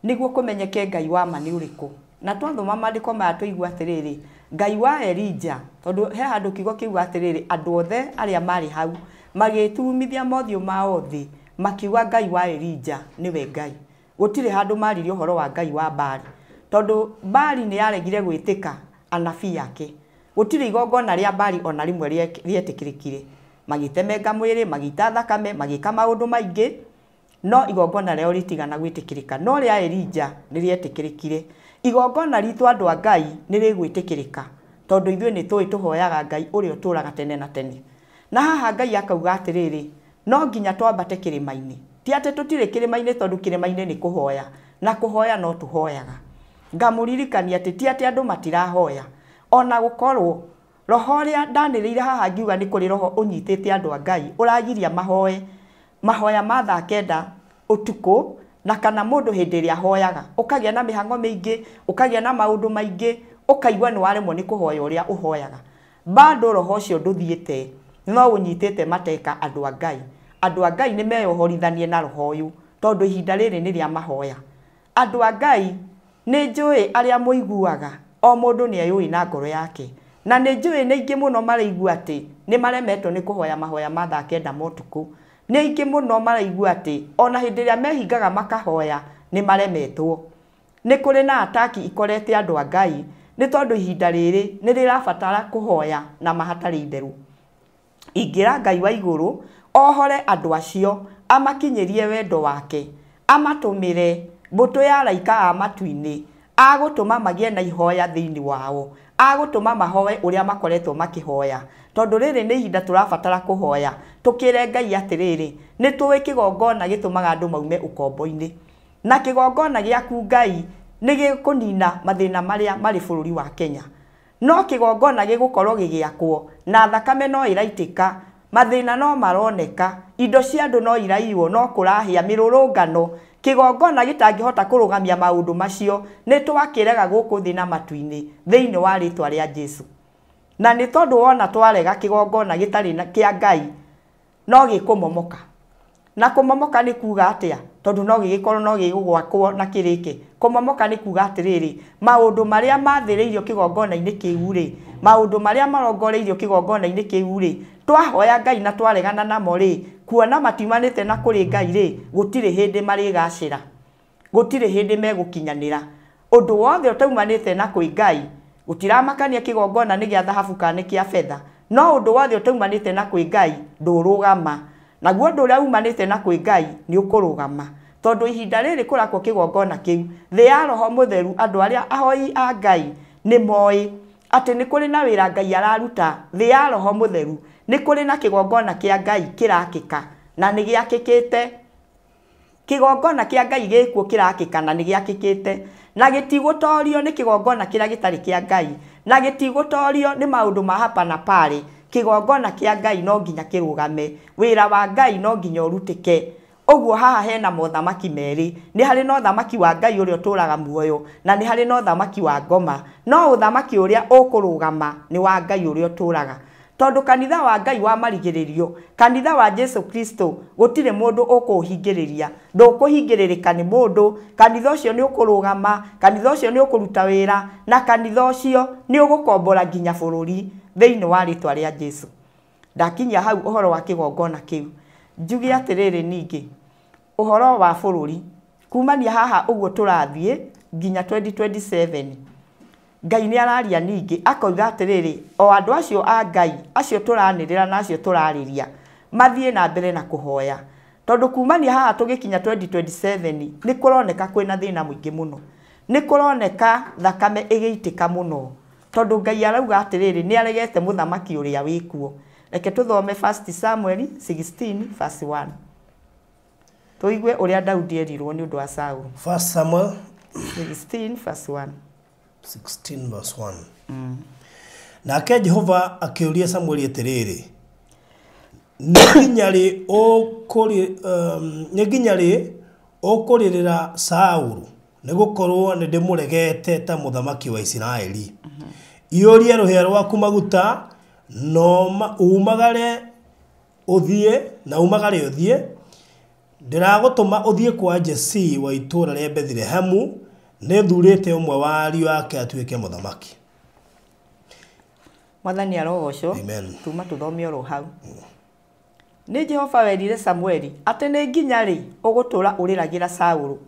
nĩguo kũmenyeke Ngai wa ma nĩ ũrĩkũ. Na twathoma maandĩko maya twaigua atĩrĩrĩ, Ngai wa Elijah, tondũ he handũ kiugo kiuga atĩrĩrĩ, andũ othe arĩa marĩ hau magĩturumithia mothiũ mao thĩ makiuga Ngai wa Elijah nĩwe Ngai. Gũtirĩ handũ maririe ũhoro wa Ngai wa Baali, tondũ Baali nĩ yaregire gwĩtĩka anabii ake. Gũtirĩ igongona rĩa Baali ona rĩmwe rĩetĩkĩrĩkire. Magĩtemenga mwĩrĩ, magĩita thakame, magĩka maũndũ maingĩ, no igongona rĩao rĩtigana gwĩtĩkĩrĩka. No rĩa Elijah nĩ rĩetĩkĩrĩkire. Igongona ritũ andũ a Ngai nĩ rĩgwĩtĩkĩrĩka, tondũ ithuĩ nĩ tũĩ tũhoyaga Ngai ũrĩa ũtũũraga tene na tene. Na haha Ngai akauga atĩrĩrĩ, no nginya twambate kĩrĩma-inĩ. Ti atĩ tũtirĩ kĩrĩma-inĩ, tondũ kĩrĩma-inĩ nĩ kũhoya, na kũhoya no tũhoyaga. Ngamũririkania atĩ ti atĩ andũ matirahoya, ona gũkorwo roho ũrĩa ndanĩrĩire haha ngiuga nĩ kũrĩ roho ũnyitĩte andũ a Ngai ũragiria mahoe mahoya ma thaa 9 ũtukũ, na kana mũndũ hĩndĩ ĩrĩa ahoyaga ũkagĩa na mĩhang'o mĩingĩ, ũkagĩa na maũndũ maingĩ, ũkaigua nĩ waremwo nĩ kũhoya ũrĩa ũhoyaga. Bado roho ũcio ndũthiĩte, no ũnyitĩte mateka andũ a Ngai. Andũ a Ngai nĩ meyohorithanie na roho ũyũ, tondũ ihinda rĩrĩ nĩ rĩa mahoya. Andũ a Ngai nĩ njũĩ arĩa mũiguaga, o mũndũ nĩ eyũĩ na ngoro yake. Na nĩ njũĩ nĩ aingĩ mũno maraigua atĩ nĩ maremetwo nĩ kũhoya mahoya ma thaa 9 ma ũtukũ. Nĩ aingĩ mũno maraigua atĩ ona hĩndĩ ĩrĩa mehingaga makahoya nĩ maremetwo. Nĩ kũrĩ na ataki ikorete andũ a Ngai, nĩ tondũ ihinda rĩrĩ nĩ rĩrabatara kũhoya na mahatarĩ itherũ. Ingĩra Ngai wa igũrũ ohore andũ acio, amakinyĩrie wendo wake, amatũmĩre mbũtũ ya araika a matu-inĩ, agũtũma magĩe na ihoya thĩinĩ wao, agũtũma mahoe ũrĩa makoretwo makĩhoya. Tondũ rĩrĩ nĩ ihinda tũrabatara kũhoya, tũkĩre Ngai atĩrĩrĩ, nĩ tũĩ kĩgongona gĩtũmaga andũ maume ũkombo-inĩ, na kĩgongona gĩaku Ngai nĩ gĩkũnina mathĩna marĩa marĩ bũrũri wa Kenya. No kĩgongona gĩgũkorwo gĩgĩakwo na thakame no ĩraitĩka, mathĩna no maroneka, indo cia andũ no iraiywo, no kũrahĩa mĩrũrũngano. Kĩgongona gĩtangĩhota kũrũgamia maũndũ macio nĩ twakĩrega gũkũ thĩ na matu-inĩ thĩinĩ wa rĩtwa rĩa Jesu. Na nĩ tondũ wona twarega kĩgongona gĩtarĩ kĩa Ngai no gĩkũmomoka. Na kũmomoka nĩ kuga atĩa? Tondũ no gĩgĩkorwo no gĩgũgwakwo na kĩrĩke. Kũmomoka nĩ kuga atĩrĩrĩ, maũndũ marĩa mathĩrĩirio kĩgongona-inĩ kĩu rĩ, maũndũ marĩa marongoreirio kĩgongona-inĩ kĩu rĩ, twahoya Ngai na twaregana namo rĩ, kuona matiumanĩte na kũrĩ Ngai rĩ, gũtirĩ hĩndĩ marĩgacĩra, gũtirĩ hĩndĩ megũkinyanĩra. Ũndũ wothe ũtaumanĩte na kwĩ Ngai, gũtiramakania kĩgongona nĩ gĩa thahabu kana nĩ kĩa betha, no ũndũ wothe ũtaumanĩte na kwĩ Ngai ndũrũgama. Naguo ũndũ ũrĩa umanĩte na kwĩ Ngai nĩ ũkũrũgama. Tondũ ihinda rĩrĩ kũrakwo kĩgongona kĩu, thĩ ya Roho Mũtheru, andũ arĩa ahoi a Ngai nĩ moĩ atĩ nĩ kũrĩ na wĩra Ngai araruta. Thĩ ya Roho Mũtheru nĩ kũrĩ na kĩgongona kĩa Ngai kĩrakĩka na nĩ gĩakĩkĩte. Kĩgongona kĩa Ngai gĩkuo kĩrakĩka na nĩ gĩakĩkĩte, na gĩtigũtorio nĩ kĩgongona kĩrĩa gĩtarĩ kĩa Ngai, na gĩtigũtorio nĩ maũndũ ma hapa na pale. Kĩgongona kĩa Ngai no nginya kĩrũgame, wĩra wa Ngai no nginya ũrutĩke. Ũguo haha hena mothamaki merĩ, nĩ harĩ na ũthamaki wa Ngai ũrĩa ũtũũraga muoyo, na nĩ harĩ na ũthamaki wa ngoma. No ũthamaki ũrĩa ũkũrũgama nĩ wa Ngai ũrĩa ũtũũraga. Tondũ kanitha wa Ngai wa marigĩrĩrio, kanitha wa Jesu Kristo, gũtirĩ mũndũ ũkũũhingĩrĩria. Ndũkũhingĩrĩrĩka nĩ mũndũ, kanitha ũcio nĩ ũkũrũgama, kanitha ũcio nĩ ũkũruta wĩra, na kanitha ũcio nĩ ũgũkombora nginya bũrũri thĩinĩ wa rĩtwa rĩa Jesu. Ndakinyia hau ũhoro wa kĩgongona kĩu. Njuge atĩrĩrĩ ningĩ, ũhoro wa bũrũri, kumania haha ũguo tũrathiĩ nginya 2027, Ngai nĩ araria ningĩ akoiga atĩrĩrĩ, o andũ acio a Ngai acio tũranĩrĩra na acio tũrarĩria mathiĩ na mbere na kũhoya. Tondũ kumania haha tũgĩkinya 2027 nĩ kũroneka kwĩna thĩna mũingĩ mũno, nĩ kũroneka thakame ĩgĩitĩka mũno, tondũ Ngai arauga atĩrĩrĩ, nĩ aregete mũthamaki ũrĩa wĩkuo. Reke tũthome 1 Samuel 16 verse 1 tũigue ũrĩa Daudi erirwo nĩ ũndũ wa Saulu. 1 Samuel 16 verse 1. 16 verse 1. Nake Jehova akĩũria Samueli atĩrĩrĩ, nĩ nginya rĩ ũkũrĩrĩra Saulu, nĩ gũkorwo nĩ ndĩmũregete ta mũthamaki wa Isiraeli. Iyũria rũhĩa rwaku maguta, no umagare ũthiĩ, na umagare ũthiĩ. Ndĩragũtũma ũthiĩ kwa Jesii wa itũũra rĩa Bethilehemu, nĩ thurĩte ũmwe wa ariũ ake atuĩke mũthamaki. Mwathani arogocwo. Amen. Tuma tũthome oro hau. Nĩ Jehova werire Samueli atĩ nĩ nginya rĩ ũgũtũũra ũrĩragĩra Saulu,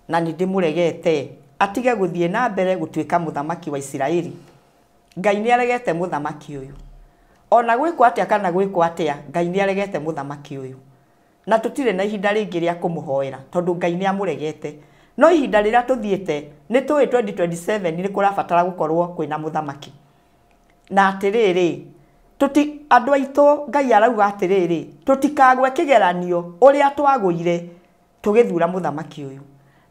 na nĩ ndĩmũregete atige gũthiĩ na mbere gũtuĩka mũthamaki wa Isiraeli. Ngai nĩ aregete mũthamaki ũyũ. Ona gwĩkwo atĩa kana gwĩkwo atĩa, Ngai nĩ aregete mũthamaki ũyũ. Na tũtirĩ na ihinda rĩngĩ rĩa kũmũhoera tondũ Ngai nĩ amũregete. No ihinda rĩrĩa tũthiĩte nĩ tũĩ 2027 nĩ kũrabatara gũkorwo kwĩna mũthamaki. Na atĩrĩrĩ, andũ aitũ Ngai arauga atĩrĩrĩ, tũtikagwe kĩgeranio ũrĩa twagũire tũgĩthura mũthamaki ũyũ.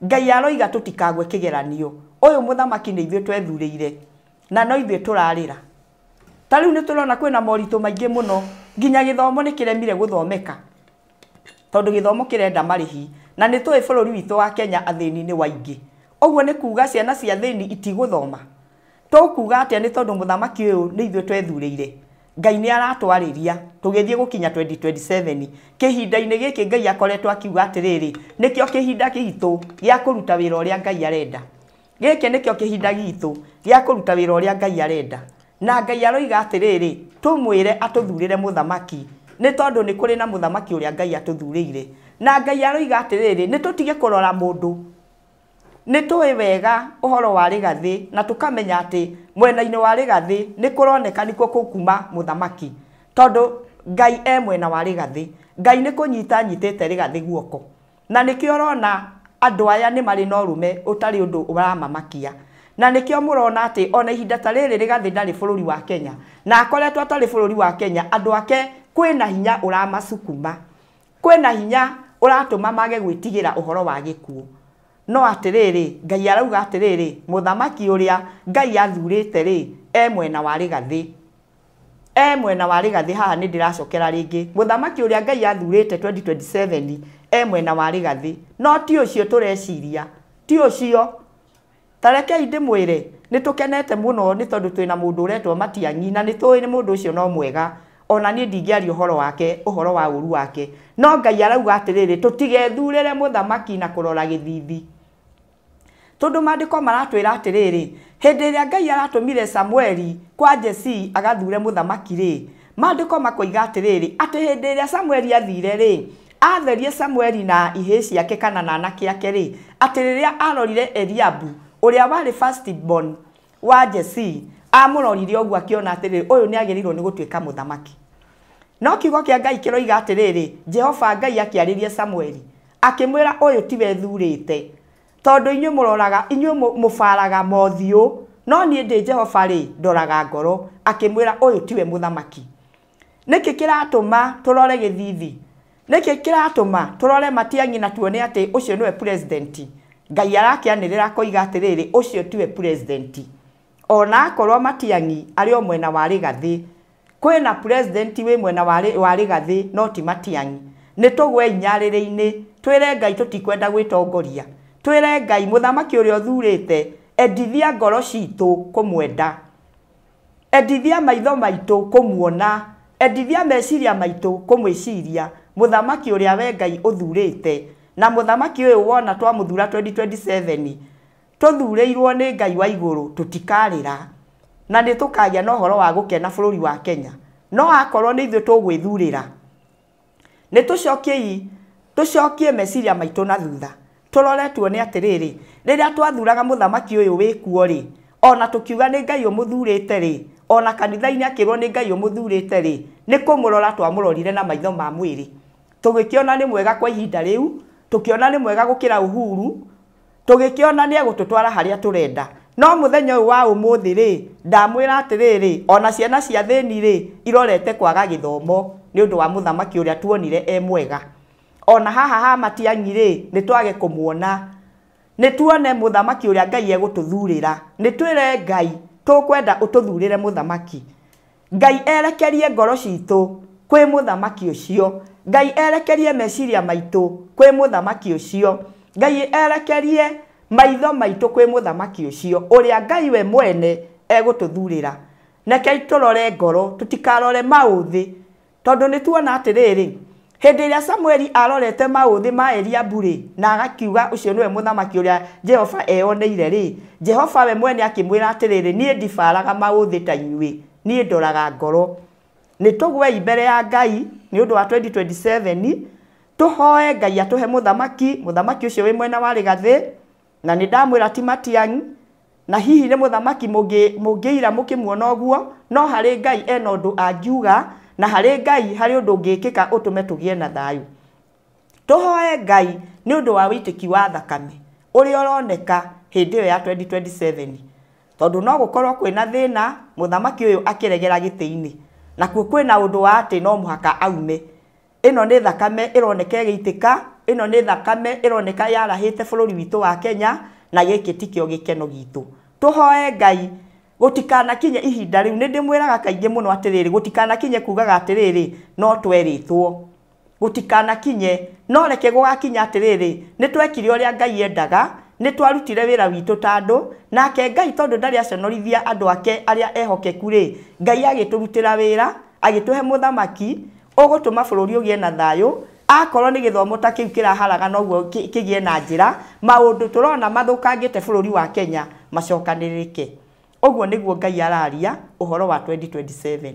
Ngai aroiga tũtikagwe kĩgeranio, ũyũ mũthamaki nĩ ithuĩ twethurĩire na no ithuĩ tũrarĩra. Ta rĩu nĩ tũrona kwĩna moritũ maingĩ mũno, nginya gĩthomo nĩ kĩremire gũthomeka, tondũ gĩthomo kĩrenda marĩhi, na nĩ tũĩ bũrũri witũ wa Kenya athĩni nĩ waingĩ. Ũguo nĩ kuga ciana cia athĩni itigũthoma. Tũkuga atĩa? Nĩ tondũ mũthamaki ũyũ nĩ ithuĩ twethurĩire. Ngai nĩ aratwarĩria tũgĩthiĩ gũkinya 2027. Kĩhinda-inĩ gĩkĩ Ngai akoretwo akiuga atĩrĩrĩ, nĩkĩo kĩhinda gitũ gĩa kũruta wĩra ũrĩa Ngai arenda. Gĩkĩ nĩkĩo kĩhinda gitũ gĩa kũruta wĩra ũrĩa Ngai arenda. Na Ngai aroiga atĩrĩrĩ, tũmwĩre atũthurĩre mũthamaki, nĩ tondũ nĩ kũrĩ na mũthamaki ũrĩa Ngai atũthurĩire. Na Ngai aroiga atĩrĩrĩ, nĩ tũtige kũrora mũndũ, Nĩ tũĩ wega ũhoro wa Rigathĩ na tũkamenya atĩ mwena-inĩ wa Rigathĩ nĩ kũroneka nĩkuo kũkuma mũthamaki, tondũ Ngai e mwena wa Rigathĩ. Ngai nĩ kũnyita anyitĩte Rigathĩ guoko, na nĩkĩo ũrona andũ aya nĩ marĩ na ũrũme ũtarĩ ũndũ ũramamakia. Na nĩkĩo mũrona atĩ ona ihinda ta rĩrĩ Rigathĩ ndarĩ bũrũri wa Kenya, na akoretwo atarĩ bũrũri wa Kenya, andũ ake kwĩna hinya ũramacukuma, kwĩna hinya ũratũma mage gwĩtigĩra ũhoro wa gĩkuũ. No atĩrĩrĩ, Ngai arauga atĩrĩrĩ, mũthamaki ũrĩa Ngai athurĩte rĩ, e mwena wa Rigathĩ. E mwena wa Rigathĩ. Haha nĩ ndĩracokera rĩngĩ, mũthamaki ũrĩa Ngai athurĩte 2027 e mwena wa Rigathĩ. No ti ũcio tũreciria, ti ũcio. Ta rekei ndĩmwĩre, nĩ tũkenete mũno nĩ tondũ twĩna mũndũ ũretwo Matiang'i, na nĩ tũĩ nĩ mũndũ ũcio no mwega. Ona niĩ ndingĩaria ũhoro wake, ũhoro wa ũru wake. No Ngai arauga atĩrĩrĩ, tũtigethurĩre mũthamaki na kũrora gĩthithi. Tondũ maandĩko maratwĩra atĩrĩrĩ, hĩndĩ ĩrĩa Ngai aratũmire Samueli kwa Jesii agathure mũthamaki rĩ, maandĩko makoiga atĩrĩrĩ, atĩ hĩndĩ ĩrĩa Samueli athire rĩ, atherie Samueli na ihĩĩ ciake kana na anake ake rĩ, atĩ rĩrĩa arorire Eliabu ũrĩa warĩ first born wa Jesii, amũrorire ũguo akĩona atĩrĩrĩ, ũyũ nĩ agĩrĩirwo nĩ gũtuĩka mũthamaki. No kiugo kĩa Ngai kĩroiga atĩrĩrĩ, Jehova Ngai akĩarĩria Samueli akĩmwĩra, ũyũ tiwe thurĩte, tondũ inyuĩ mũroraga, inyuĩ mũbaraga mothiũ, no niĩ ndĩ Jehova rĩ, ndoraga ngoro. Akĩmwĩra ũyũ tiwe mũthamaki. Nĩkĩ kĩratũma tũrore gĩthithi? Nĩkĩ kĩratũma tũrore Matiang'i na tuone atĩ ũcio nĩwe president? Ngai arakĩanĩrĩra akoiga atĩrĩrĩ, ũcio tiwe president. Ona akorwo Matiang'i arĩ o mwena wa Rigathĩ, kwĩna president wĩ mwena wa Rigathĩ, no ti Matiang'i. Nĩ tũgwe inyarĩrĩ-inĩ, twĩre Ngai tũtikwenda gwĩtongoria. Twĩre Ngai mũthamaki ũrĩa ũthurĩte, endithia ngoro citũ kũmwenda, endithia maitho maitũ kũmuona, endithia meciria maitũ kũmwĩciria, mũthamaki ũrĩa we Ngai ũthurĩte. Na mũthamaki ũyũ wona twamũthura 2027, tũthurĩirwo nĩ Ngai wa igũrũ, tũtikarĩra na nĩ tũkagĩa na ũhoro wa gũkena bũrũri wa Kenya. No akorwo nĩ ithuĩ tũgwĩthurĩra, nĩ tũcokie meciria maitũ na thutha, tũrore tuone atĩrĩrĩ, rĩrĩa twathuraga mũthamaki ũyũ wĩkuo rĩ, ona tũkiuga nĩ Ngai ũmũthurĩte rĩ, ona kanitha-inĩ akĩrwo nĩ Ngai ũmũthurĩte rĩ, nĩ kũmũrora twamũrorire na maitho ma mwĩrĩ, tũgĩkĩona nĩ mwega kwa ihinda rĩu, tũkĩona nĩ mwega gũkĩra Uhuru, tũgĩkĩona nĩ egũtũtwara harĩa tũrenda. No mũthenya ũyũ wa ũmũthĩ rĩ, ndamwĩra atĩrĩrĩ, ona ciana cia thĩni rĩ, irorete kwaga gĩthomo nĩ ũndũ wa mũthamaki ũrĩa tuonire e mwega. Ona haha ha Matiang'i rĩ, nĩ twage kũmuona, nĩ tuone mũthamaki ũrĩa Ngai egũtũthurĩra. Nĩ twĩre Ngai tũkwenda ũtũthurĩre mũthamaki. Ngai erekerie ngoro citũ kwĩ mũthamaki ũcio. Ngai erekerie meciria maitũ kwĩ mũthamaki ũcio. Ngai erekerie maitho maitũ kwĩ mũthamaki ũcio ũrĩa Ngai we mwene egũtũthurĩra. Rekei tũrore ngoro, tũtikarore maũthĩ, tondũ nĩ tuona atĩrĩrĩ, hĩndĩ ĩrĩa Samueli arorete maũthĩ ma Eliabu rĩ, na agakiuga ũcio nĩwe mũthamaki ũrĩa Jehova eyoneire rĩ, Jehova we mwene akĩmwĩra atĩrĩrĩ, niĩ ndibaraga maũthĩ ta inyuĩ, niĩ ndoraga ngoro. Nĩ tũgwei mbere ya Ngai nĩ ũndũ wa 2027, tũhoe Ngai atũhe mũthamaki, mũthamaki ũcio wĩ mwena wa Rigathĩ, na nĩ ndamwĩra ti Matiang'i, na hihi nĩ mũthamaki mũngĩira mũkĩmuona ũguo, no harĩ Ngai ena ũndũ angiuga, na harĩ Ngai harĩ ũndũ ũngĩkĩka ũtũme tũgĩe na thayũ. Tũhoe Ngai nĩ ũndũ wa wĩitĩki wa thakame ũrĩa ũroneka hĩndĩ ĩyo ya 2027, tondũ no gũkorwo kwĩna thĩna mũthamaki ũyũ akĩregera gĩtĩ-inĩ, nakuo kwĩna ũndũ wa atĩ no mũhaka aume. Ĩno nĩ thakame ĩroneka ĩgĩitĩka, ĩno nĩ thakame ĩroneka yarahĩte bũrũri witũ wa Kenya, na gĩkĩ tikĩo gĩkeno gitũ. Tũhoe Ngai gũtikanakinye ihinda rĩu. Nĩ ndĩmwĩraga kaingĩ mũno atĩrĩrĩ, gũtikanakinye kugaga atĩrĩrĩ, no twerĩtwo. Gũtikanakinye, no reke gũgakinya atĩrĩrĩ, nĩ twekire ũrĩa Ngai endaga, nĩ twarutire wĩra witũ ta andũ, nake Ngai tondũ ndarĩ aconorithia andũ ake arĩa ehokeku rĩ, Ngai agĩtũrutĩra wĩra, agĩtũhe mũthamaki ũgũtũma bũrũri ũgĩe na thayũ. Akorwo nĩ gĩthomo ta kĩu kĩraharaga noguo kĩgĩe na njĩra, maũndũ tũrona mathũkangĩte bũrũri wa Kenya macokanĩrĩke. Ũguo nĩguo Ngai araria ũhoro wa 2027.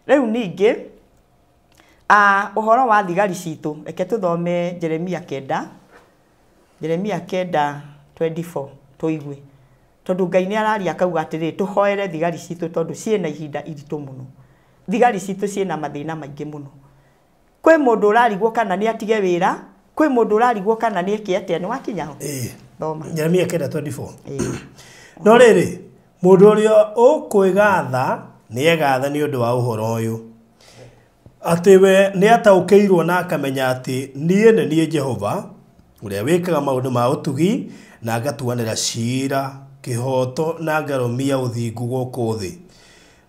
Rĩu ningĩ ũhoro wa thigari citũ, reke tũthome Jeremia 9, Jeremia 9 24 tũigue. Tondũ Ngai nĩ araria akauga atĩrĩrĩ, tũhoere thigari citũ tondũ ciĩna ihinda iritũ mũno. Thigari citũ ciĩna mathĩna maingĩ mũno. Kwĩ mũndũ ũrarigwo kana nĩ atige wĩra, kwĩ mũndũ ũrarigwo kana nĩ eke atĩa, nĩ wakinya ho? Thoma. Jeremia 9:24. No rĩrĩ, mũndũ ũrĩa ũkwĩgatha nĩ egatha nĩ ũndũ wa ũhoro ũyũ, atĩ we nĩ ataũkĩirwo na akamenya atĩ niĩ nĩ niĩ Jehova ũrĩa wĩkaga maũndũ ma ũtugi na ngatuanĩra ciira kĩhooto na ngarũmia ũthingu gũkũ thĩ.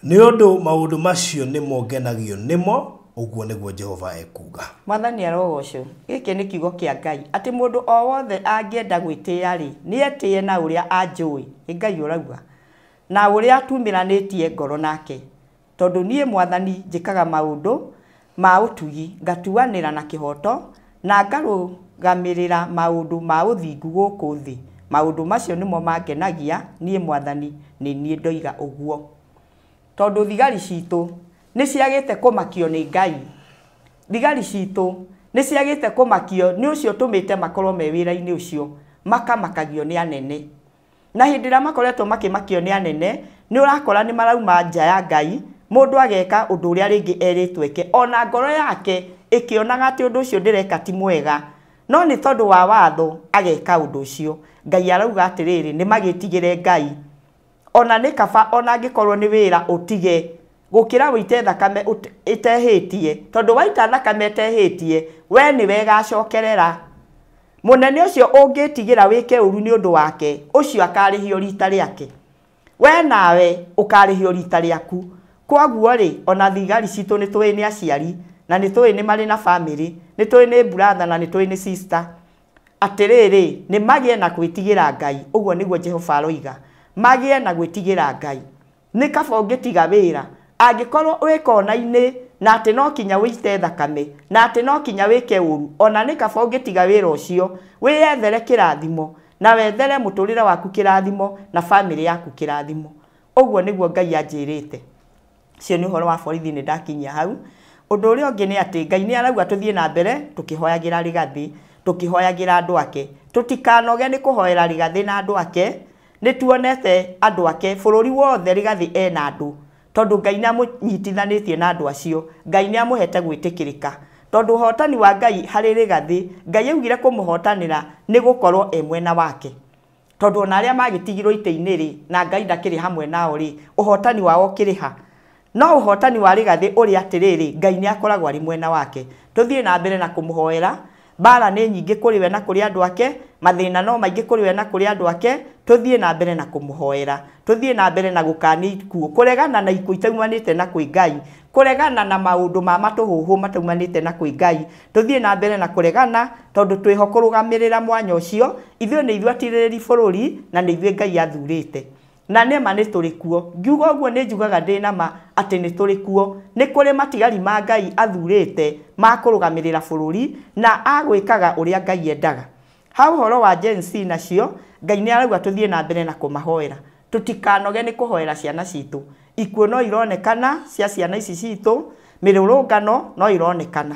Nĩ ũndũ maũndũ macio nĩmo ngenagio nĩmo, ũguo nĩguo Jehova ekuuga. Mwathani arogocwo. Gĩkĩ nĩ kiugo kĩa Ngai atĩ mũndũ o wothe angĩenda gwĩtĩĩa rĩ, nĩ etĩe na ũrĩa anjũĩ, nĩ Ngai ũrauga, na ũrĩa tumĩranĩtie ngoro nake. Tondũ niĩ Mwathani njĩkaga maũndũ ma ũtugi, ngatuanĩra na kĩhooto na ngarũgamĩrĩra maũndũ ma ũthingu gũkũ thĩ. Maũndũ macio nĩmo mangenagia niĩ Mwathani, nĩ niĩ ndoiga ũguo. Tondũ thigari citũ nĩ ciagĩte kũmakio nĩ Ngai. Thigari citũ nĩ ciagĩte kũmakio nĩ ũcio tũmĩte makorwo me wĩra-inĩ ũcio, makamakagio nĩ anene. Na hĩndĩ ĩrĩa makoretwo makĩmakio nĩ anene, nĩ ũrakora nĩ marauma nja ya Ngai, mũndũ ageka ũndũ ũrĩa rĩngĩ erĩtwo eke, ona ngoro yake ĩkĩonaga atĩ ũndũ ũcio ndĩreka ti mwega, no nĩ tondũ wa watho ageka ũndũ ũcio. Ngai arauga atĩrĩrĩ, nĩ magĩtigĩre Ngai. Ona nĩ kaba ona angĩkorwo nĩ wĩra ũtige, gũkĩra wĩite thakame ĩtehĩtie, tondũ waita thakame ĩtehĩtie, we nĩwe ĩgacokerera. Mũnene ũcio ũngĩtigĩra wĩke ũru nĩ ũndũ wake, ũcio akarĩhio rita rĩake. We nawe ũkarĩhio rita rĩaku. Kwoguo rĩ, ona thigari citũ nĩ tũĩ nĩ aciari, na nĩ tũĩ nĩ marĩ na famĩlĩ, nĩ tũĩ nĩ brother na nĩ tũĩ nĩ sister. Atĩrĩrĩ, nĩ magĩe na gwĩtigĩra Ngai, ũguo nĩguo Jehova aroiga. Magĩe na gwĩtigĩra Ngai. Nĩ kaba ũngĩtiga wĩra, angĩkorwo wĩ kona-inĩ na atĩ no kinya wĩite thakame, na atĩ no kinya wĩke ũru, ona nĩ kaba ũngĩtiga wĩra ũcio, wĩyethere kĩrathimo, na wethere mũtũrĩre waku kĩrathimo, na famĩlĩ yaku kĩrathimo. Ũguo nĩguo Ngai anjĩrĩte. Ũcio nĩ ũhoro wa borithi, nĩ ndakinyia hau. Ũndũ ũrĩa ũngĩ nĩ atĩ Ngai nĩ arauga tũthiĩ na mbere tũkĩhoyagĩra Rigathĩ, tũkĩhoyagĩra andũ ake. Tũtikanoge nĩ kũhoera Rigathĩ na andũ ake. Nĩ tuonete andũ ake bũrũri wothe Rigathĩ ena andũ, tondũ Ngai nĩ amũnyitithanĩtie na andũ acio. Ngai nĩ amũhete gwĩtĩkĩrĩka, tondũ ũhotani wa Ngai harĩ Rigathĩ, Ngai augire kũmũhotanĩra nĩ gũkorwo e mwena wake. Tondũ ona arĩa magĩtigirwo itĩ-inĩ rĩ, na Ngai ndakĩrĩ hamwe nao rĩ, ũhotani wao ũkĩrĩ ha? No ũhotani wa Rigathĩ ũrĩ atĩrĩrĩ, Ngai nĩ akoragwo arĩ mwena wake. Tũthiĩ na mbere na kũmũhoera. Mbara nĩ nyingĩ kũrĩ we na kũrĩ andũ ake, mathĩna no maingĩ kũrĩ we na kũrĩ andũ ake. Tũthiĩ na mbere na kũmũhoera, tũthiĩ na mbere na gũkania ikuũ, kũregana na ikuũ itaumanĩte na kwĩ Ngai, kũregana na maũndũ ma matũhũhũ mataumanĩte na kwĩ Ngai. Tũthiĩ na mbere na kũregana, tondũ twĩho kũrũgamĩrĩra mwanya ũcio. Ithuĩ nĩ ithuĩ atirĩrĩri bũrũri, na nĩ ithuĩ Ngai athurĩte. Na nĩma nĩ tũrĩ kuo. Ngiuga ũguo nĩ njugaga ndĩ na ma atĩ nĩ tũrĩ kuo. Nĩ kũrĩ matigari ma Ngai athurĩte ma kũrũgamĩrĩra bũrũri na agwĩkaga ũrĩa Ngai endaga. Ha ũhoro wa Gen Z nacio, Ngai nĩ arauga tũthiĩ na mbere na kũmahoera. Tũtikanoge nĩ kũhoera ciana citũ. Ikuũ no ironekana cia ciana ici citũ, mĩrũrũngano no ironekana.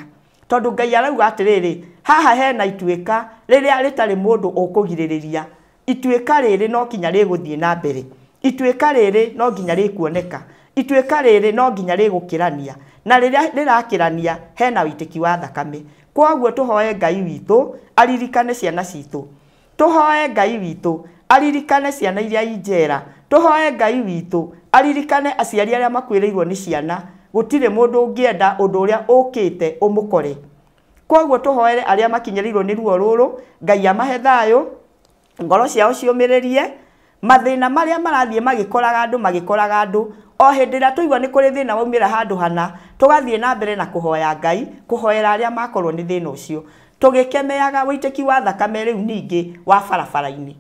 Tondũ Ngai arauga atĩrĩrĩ, haha hena ituĩka rĩrĩa rĩtarĩ mũndũ ũkũgirĩrĩria. Ituĩka rĩrĩ no kinya rĩgũthiĩ na mbere. Ituĩka rĩrĩ no nginya rĩkuoneka. Ituĩka rĩrĩ no nginya rĩgũkĩrania. Na rĩrĩa rĩrakĩrania hena wĩitĩki wa thakame. Kwoguo tũhoe Ngai witũ aririkane ciana citũ. Tũhoe Ngai witũ aririkane ciana iria i njera. Tũhoe Ngai witũ aririkane aciari arĩa makuĩrĩirwo nĩ ciana. Gũtirĩ mũndũ ũngĩenda ũndũ ũrĩa ũkĩte ũmũkore. Kwoguo tũhoere arĩa makinyĩrĩirwo nĩ ruo rũrũ, Ngai amahe thayũ, ngoro ciao ciũmĩrĩrie, mathĩna marĩa marathiĩ magĩkoraga andũ magĩkoraga andũ. O hĩndĩ ĩrĩa tũigua nĩ kũrĩ thĩna waumĩra handũ hana, tũgathiĩ na mbere na kũhoya Ngai, kũhoera arĩa makorwo nĩ thĩna ũcio. Tũgĩkemeaga wĩitĩki wa thakame rĩu ningĩ wa barabara-inĩ.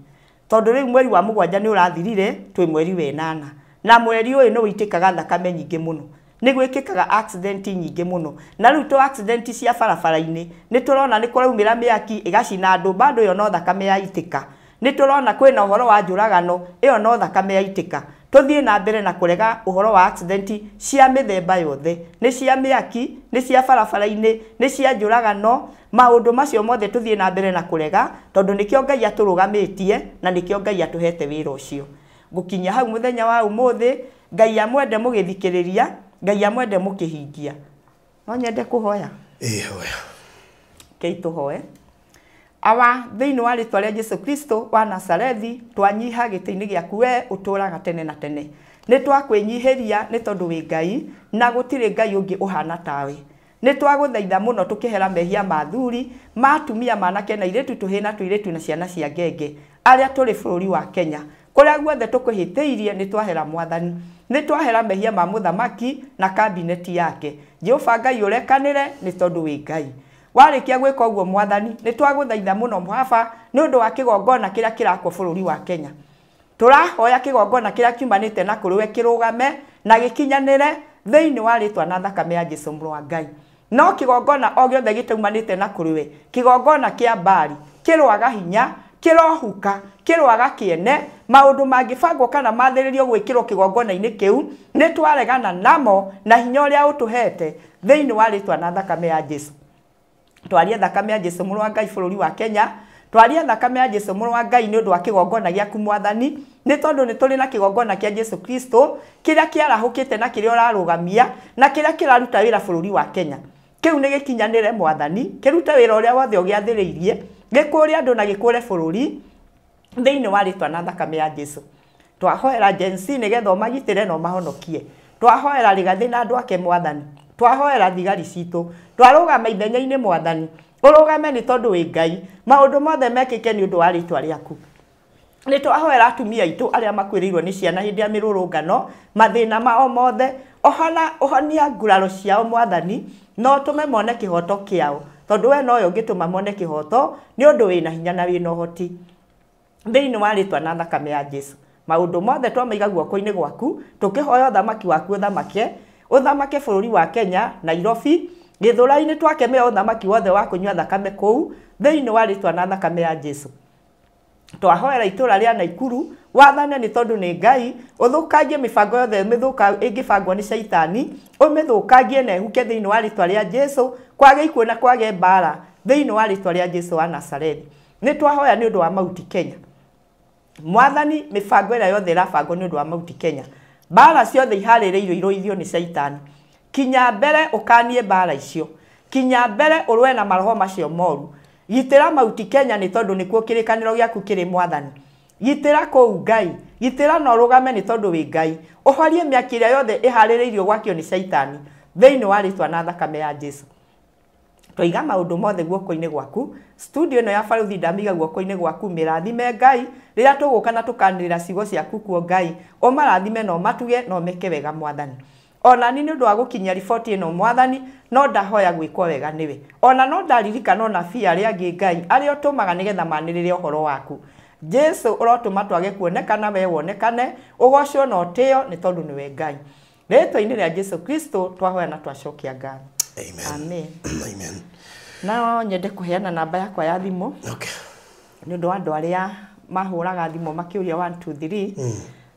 Tondũ rĩu mweri wa 7 nĩ ũrathirire, twĩ mweri wa 8. Na mweri ũyũ nĩ wĩitĩkaga thakame nyingĩ mũno. Nĩ gwĩkĩkaga accident nyingĩ mũno. Na rĩu to accident cia barabara-inĩ, nĩ tũrona nĩ kũraumĩra mĩaki ĩgacina andũ, bado ĩyo no thakame yaitĩka. Nĩ tũrona kwĩna ũhoro wa njũragano, ĩyo no thakame yaitĩka. Tũthiĩ na mbere na kũrega ũhoro wa accident cia mĩthemba yothe, nĩ cia mĩaki, nĩ cia barabara-inĩ, nĩ cia njũragano, maũndũ macio mothe tũthiĩ na mbere na kũrega, tondũ nĩkĩo Ngai atũrũgamĩtie na nĩkĩo Ngai atũhete wĩra ũcio. Ngũkinyia hau mũthenya wa ũmũthĩ, Ngai amwende mũgĩthikĩrĩria, Ngai amwende mũkĩhingia. No nyende kũhoya? Ĩĩ, hoya. Kei tũhoe. Awa, thĩinĩ wa rĩtwa rĩa Jesu Kristo wa Nazarethi, twanyiha gĩtĩ-inĩ gĩaku we ũtũũraga tene na tene. Nĩ twakwĩnyihĩria nĩ tondũ wĩ Ngai, na gũtirĩ Ngai ũngĩ ũhana tawe. Nĩ twagũthaitha mũno tũkĩhera mehia ma athuri, ma atumia, ma anake na airĩtu, tũhĩĩ na tũirĩtu na ciana cia ngenge, arĩa tũrĩ bũrũri wa Kenya. Kũrĩa guothe tũkũhĩtĩirie nĩ twahera Mwathani. Nĩ twahera mehia ma mũthamaki na kabineti yake. Jehova Ngai ũrekanĩre nĩ tondũ wĩ Ngai. Warĩkia gwĩka ũguo Mwathani, nĩ twagũthaitha mũno Baba nĩ ũndũ wa kĩgongona kĩrĩa kĩrakwo bũrũri wa Kenya. Tũrahoya kĩgongona kĩrĩa kiumanĩte na kũrĩ we kĩrũgame na gĩkinyanĩre thĩinĩ wa rĩtwa na thakame ya Jesu mũrũ wa Ngai. No kĩgongona o gĩothe gĩtaumanĩte na kũrĩ we, kĩgongona kĩa Baali, kĩroaga hinya, kĩrohuka, kĩroaga kĩene, maũndũ mangĩbangwo kana mathĩrĩrio gwĩkĩrwo kĩgongona-inĩ kĩu, nĩ twaregana namo na hinya ũrĩa ũtũhete thĩinĩ wa rĩtwa na thakame ya Jesu. Twarie thakame ya Jesu mũrũ wa Ngai bũrũri wa Kenya, twarie thakame ya Jesu mũrũ wa Ngai nĩ ũndũ wa kĩgongona gĩaku Mwathani, nĩ tondũ nĩ tũrĩ na kĩgongona kĩa Jesu Kristo kĩrĩa kĩarahũkĩte na kĩrĩa ũrarũgamia na kĩrĩa kĩraruta wĩra bũrũri wa Kenya. Kĩu nĩ gĩkinyanĩre Mwathani, kĩrute wĩra ũrĩa wothe ũgĩathĩrĩirie, gĩkũre andũ na gĩkũre bũrũri thĩinĩ wa rĩtwa na thakame ya Jesu. Twahoera Gen Z nĩgetha ũmagitĩre na ũmahonokie. Twahoera Rigathĩ na andũ ake Mwathani. Twahoera thigari citũ. Twarũgama ithenya-inĩ Mwathani. Ũrũgame nĩ tondũ wĩ Ngai. Maũndũ mothe mekĩke nĩ ũndũ wa rĩtwa rĩaku. Nĩ twahoera atumia aitũ arĩa makuĩrĩirwo nĩ ciana hĩndĩ ya mĩrũrũngano, mathĩna mao mothe, ũhonia nguraro ciao Mwathani, na ũtũme mone kĩhoto kĩao, tondũ we nowe ũngĩtũma mone kĩhoto nĩ ũndũ wĩna hinya na wĩna ũhoti. Thĩinĩ wa rĩtwa na thakame ya Jesu. Maũndũ mothe twamaiga guoko-inĩ gwaku, tũkĩhoya ũthamaki waku ũthamake, ũthamake bũrũri wa Kenya, Nairobi, Gĩthũrai-inĩ twakemea ũthamaki wothe wa kũnyua thakame kũu, thĩinĩ wa rĩtwa na thakame ya Jesu. Twahoera itũra rĩa Naikuru, wathane nĩ tondũ nĩ Ngai, ũthũkangie mĩbango yothe mĩthũka ĩngĩbangwo nĩ caitani, ũmĩthũkangie na ĩhuke thĩinĩ wa rĩtwa rĩa Jesu, kwage ikuũ na kwage mbara thĩinĩ wa rĩtwa rĩa Jesu wa Nazarethi. Nĩ twahoya nĩ ũndũ wa Mount Kenya. Mwathani, mĩbango ĩrĩa yothe ĩrabangwo nĩ ũndũ wa Mount Kenya, mbara ciothe iharĩrĩirio irũithio nĩ caitani. Kinya mbere ũkanie mbara icio, kinya mbere ũrũe na maroho macio moru. Gitĩra Mount Kenya nĩ tondũ nĩkuo kĩrĩkanĩro gĩaku kĩrĩ Mwathani. Gitĩra kũu Ngai, gitĩra na ũrũgame nĩ tondũ wĩ Ngai. Ũhorie mĩaki ĩrĩa yothe ĩharĩrĩirio gwakio nĩ caitani thĩinĩ wa rĩtwa na thakame ya Jesu. Twaiga maũndũ mothe guoko-inĩ gwaku. Studio ĩno ya Barũthi ndamiga guoko-inĩ gwaku, mĩrathime Ngai rĩrĩa tũgũka na tũkanĩrĩra ciugo ciaku kuo Ngai, ũmarathime na ũmatuge na ũmeke wega Mwathani. Ona ni nĩ ũndũ wa gũkinyia riboti ĩno Mwathani, no ndahoya gwĩkwo wega nĩwe. Ona no ndaririkana onabii arĩa angĩ Ngai, arĩa ũtũmaga nĩgetha manĩrĩre ũhoro waku. Jesu ũrotũma twage kuonekana we wonekane, ũgocwo na ũtĩo nĩ tondũ nĩwe Ngai. Rĩtwa-inĩ rĩa Jesu Kristo twahoya na twacokia ngatho. Amen. Amen. Amen. No nyende kũheana namba yakwa ya thimũ. Okay. Nĩ ũndũ wa andũ arĩa mahũraga thimũ makĩũria 1 2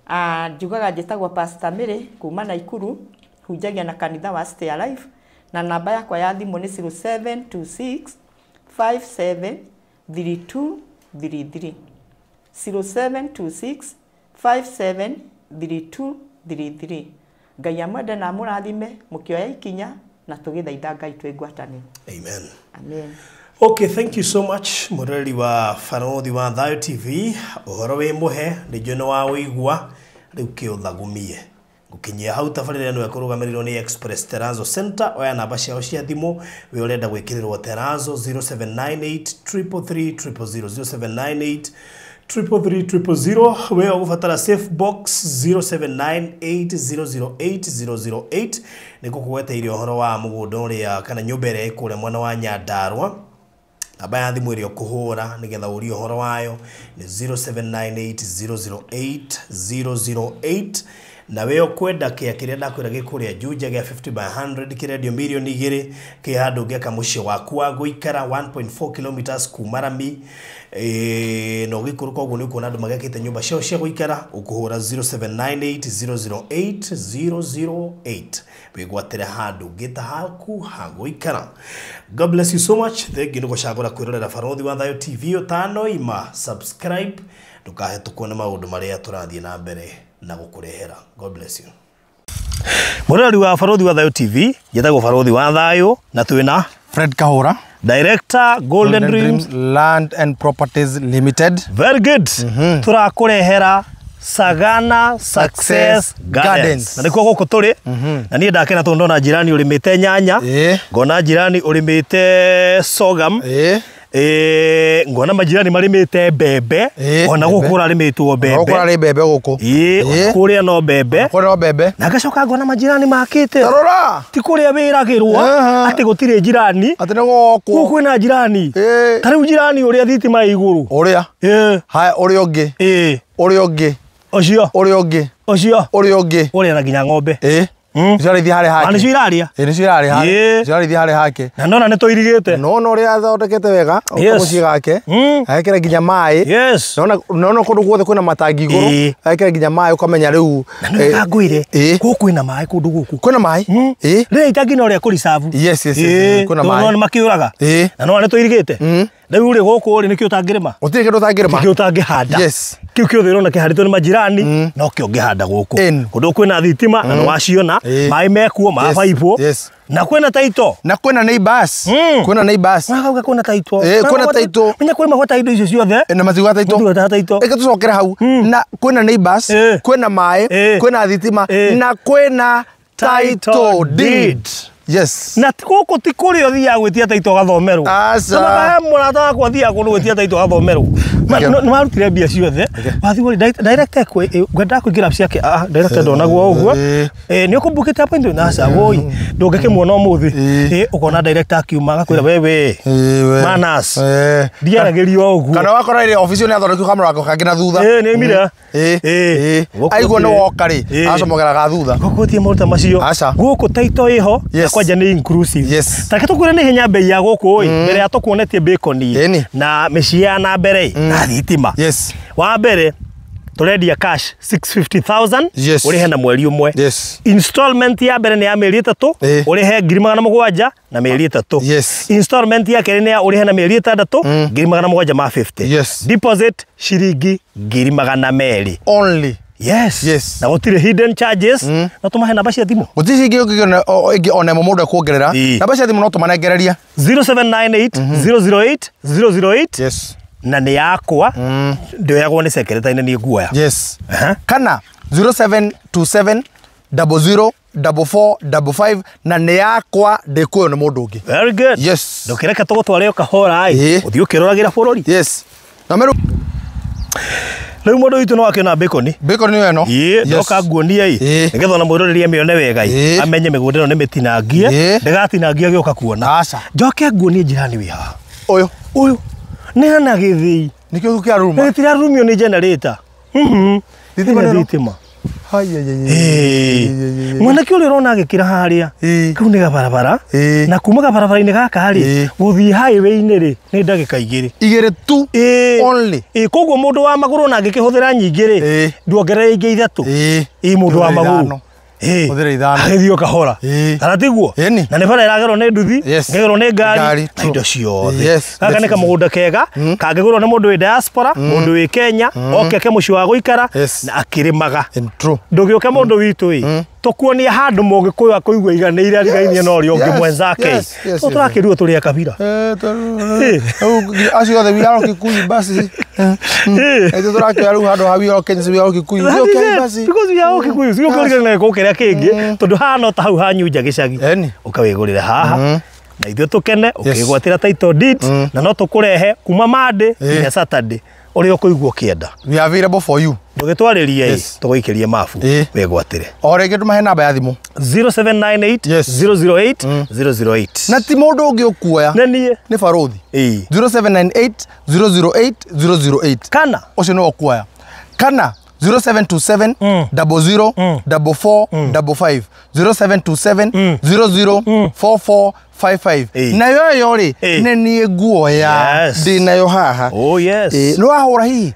3. Njugaga njĩtagwo Pastor Mary kuma Naikuru, hunjagia na kanitha wa Stay Alive, na namba yakwa ya thimũ nĩ 0726 57 3233. 0726 57 3233. Ngai amwende na amũrathime mũkĩoya ikinya na tũgĩthaitha Ngai twĩ ngwatanĩro. Amen. Amen. Okay, thank you so much mũroreri wa Barũthi wa Thayo TV. Ũhoro wĩ mũhe nĩ njũĩ nĩ wa ũigua, rĩu kĩũthagumie. Gũkinyia hau tabarĩra ĩno ĩkũrũgamĩrĩirwo nĩ Express Terrazzo Center. Oya namba ciao cia thimũ wĩ ũrenda gwĩkĩrĩrwo Terrazzo 0798 333 000, 0798 333 000. We ũgũbatara safe box 0798 008 008 nĩ gũkũgweteire ũhoro wa mũgũnda ũrĩa kana nyũmba ĩrĩa ĩkũrĩa mwena wa Nyandarua. Namba ya thimũ ĩrĩa ũkũhũra nĩgetha ũrie ũhoro wayo nĩ 0798 008 008. Na we ũkwenda kĩa kĩrĩa ndakwĩra gĩkũrĩa Juja gĩa 50 by 100 kĩrendio mirioni 2 kĩ handũ ũngĩaka mũciĩ waku wa gũikara 1.4 kilometers kuma rami na ũgĩikũrũka ũguo nĩ ũkuona andũ magĩakĩte nyũmba ciao cia gũikara. Ũkũhũra 0798 008 008 wĩgwatĩre handũ ũngĩta haku ha gũikara. God bless you so much. Thengiũ nĩ gũcagũra kwĩrorera Barothi wa Thayo TV. Ũtanoima subscribe ndũkahetũkwo nĩ maũndũ marĩa tũrathiĩ na mbere na gũkũrehera. God bless you. Mũroreri wa Barothi wa Thayo TV, njĩtagwo Barothi wa Thayo na twĩna Fred Kahora, Director Golden Dreams Land and Properties Limited. Very good. Tũrakũrehera Sagana Success Gardens. Na nĩkuo gũkũ tũrĩ. Na niĩ ndakena tondũ ndona jirani ũrĩmĩte nyanya, ngona jirani ũrĩmĩte sorghum, ngona majirani marĩmĩte mbembe, ona gũkũ kũrarĩmĩtwo mbembe. Gũkũ kũrarĩ mbembe gũkũ. Kũrĩa no mbembe. Kũrĩa no mbembe. Na ngacoka ngona majirani makĩte. Tarora. Ti kũrĩa wĩragĩrwo atĩ gũtirĩ jirani. Atĩ nĩ gũkũ. Gũkũ kwĩna jirani. Ta rĩu jirani ũrĩa thitima ĩ igũrũ. Ũrĩa. Haya ũrĩa ũngĩ. Ũrĩa ũngĩ. Ũcio. Ũrĩa ũngĩ. Ũcio. Ũrĩa ũngĩ. Ũrĩa na nginya ng'ombe. Nĩcio arĩithia harĩa hake. Nĩcio iraria. Nĩcio irarĩa harĩa. Nĩcio arĩithia harĩa hake. Na ndona nĩ tũirigĩte. Nona ũrĩa athondekete wega mũciĩ gake. Agekĩra nginya maĩ. Yes. Nona kũndũ guothe kwĩna matangi igũrũ. Agekĩra nginya maĩ ũkamenya rĩu. Na nĩ ngwĩre gũkũ kwĩna maĩ kũndũ gũkũ. Kwĩna maĩ. Rĩrĩa itangi no rĩa kũricabu. Yes yes yes. Kwĩna maĩ. Nona makĩũraga. Na nona nĩ tũirigĩte. Rĩu rĩ gũkũ rĩ nĩkĩo ũtangĩrĩma. Gũtirĩ kĩndũ ũtangĩrĩma. Nĩkĩo ũtangĩhanda. Yes. Kĩu kĩothe ũrona kĩhandĩtwo nĩ majirani no kĩo ũngĩhanda gũkũ. Kũndũ kwĩna thitima na nĩwaciona maĩ mekuo mabaibwo. Na kwĩna taito. Na kwĩna neighbors. Kwĩna neighbors. Wakauga kwĩna taito. Kwĩna taito. Menya kwĩna magwata indo icio ciothe. Na matigwata taito. Matigwata taito. Ĩke tũcokere hau. Na kwĩna neighbors, kwĩna maĩ, kwĩna thitima na kwĩna title deed. Yes. Na gũkũ ti kũrĩa ũthiaga gwĩtia taito ũgathomerwo. Aca. Mũrata wakwa athiaga kũndũ gwĩtia taito ũgathomerwo. Nĩ warutire mbia ciothe. Wathiĩ kũrĩ director ngwendaga kũingĩra ciake. Director ndonagwo ũguo. Nĩ ũkũmbukĩte appointment? Aca woi. Ndũngĩkĩmuona ũmũthĩ. Ũkona director akiuma agakwĩra wewe. Manners. Ndiaragĩrio ũguo. Kana wakora ĩrĩ obici nĩ athondekwo kamũrango kangĩ na thutha. Nĩ oimire. Aigua nĩ woka rĩ, acomokeraga thutha. Gũkũ gũtirĩ maũndũ ta macio. Gũkũ taito ĩho. Kwanja nĩ inclusive. Yes. Ta reke tũkwĩre nĩ hinya bei ya gũkũ ĩ, mbere ya tũkuonetie bacon na mĩciĩ ya na mbere na thitima. Yes. Wa mbere tũrendia cash 650,000. Yes. Ũrĩhe na mweri ũmwe. Yes. Installment ya mbere nĩ ya mĩeri 3, ũrĩhe 700,000 na mĩeri 3. Yes. Installment ya kerĩ nĩ ya ũrĩhe na mĩeri 6, 750. Yes. Deposit ciringi 200,000. Only. Yes. Yes. Na gũtirĩ hidden charges. No tũmahe namba cia thimũ. Gũtirĩ ciringi ĩngĩ ona ĩmwe mũndũ ekuongerera. Namba cia thimũ no tũmanengereria. 0798 008 008. Yes. Na nĩ yakwa ndĩoyagwo nĩ secretary nĩ nguoya. Yes. Kana 0727 00 44 55 na nĩ yakwa ndĩkuoywo nĩ mũndũ ũngĩ. Very good. Yes. Ndũkĩreke tũgũtware o kahora ĩ. Ũthiĩ ũkĩroragĩra bũrũri. Yes. Na meru Rĩu mũndũ witũ no akĩona bacon. Bacon nĩyo ĩno. Ndoka nguonie ĩ. Nĩgetha ona mwĩroreri amĩone wega ĩ. Amenye mĩgũnda ĩno nĩ mĩtinangie. Ndĩgatinangie agĩũka kuona. Aca. Njoke nguonie jirani wĩ haha. Ũyũ. Ũyũ. Nĩ hana gĩthĩi. Nĩkĩo kĩaruruma. Gĩtirarurumio nĩ generator. Thitima nĩ ĩno. Thitima. Mwanake ũrĩa ũrona agĩkĩra harĩa kau nĩ gabarabara na kuma gabarabara-inĩ gaka rĩ gũthiĩ highway-inĩ rĩ nĩ ndagĩka 2. Igĩrĩ tu only. Koguo mũndũ wa magũrũ na angĩkĩhũthĩra nyingĩ rĩ nduongerere ingĩ 3. Mũndũ wa magũrũ. Hũthĩra 5. Agĩthiĩ o kahora. Kana tiguo? Na nĩ bara ĩragerwo nĩ nduthi, ĩkagerwo nĩ ngari na indo ciothe. Gaka nĩ kamũgũnda kega kangĩgũrwo nĩ mũndũ wĩ diaspora, mũndũ wĩ Kenya, oke ake mũciĩ wa gũikara na akĩrĩmaga. Ndũgĩũke mũndũ witũ ĩ, tũkuonia handũ mũgĩkũyũ akũigua iganĩire arigainie na ũrĩa ũngĩ mwenzake. Tũrakĩrwo tũrĩ a kabira. Acio othe we are Kikuyu basi. Ithuĩ tũrakĩoya rĩu handũ ha we are Kenyans, we are Kikuyu. Okay basi. Because we are Kikuyu. Sio kũrigana na gĩkũ kĩrĩa kĩngĩ tondũ haha no ta hau ha Nyunja gĩcagi. Ũkawĩgũrĩra haha. Na ithuĩ tũkene ũkĩgwatĩra title deed na no tũkũrehe kuma Monday nginya Saturday ũrĩa ũkũigua ũkĩenda. We are available for you. Ndũgĩtwarĩrie ĩ tũgũikĩrie mabu wĩgwatĩre. O rĩngĩ tũmahe namba ya thimũ. 0798 008 008. Na ti mũndũ ũngĩ ũkuoya. Nĩ niĩ. Nĩ Barothi. 0798 008 008. Kana ũcio nĩwe ũkuoya. Kana 0727 00 44 55, 0727 00 44 55. Nayo ĩyo rĩ, nĩ niĩ nguoya ndĩ nayo haha. Oh yes. Nĩ wahũra hihi?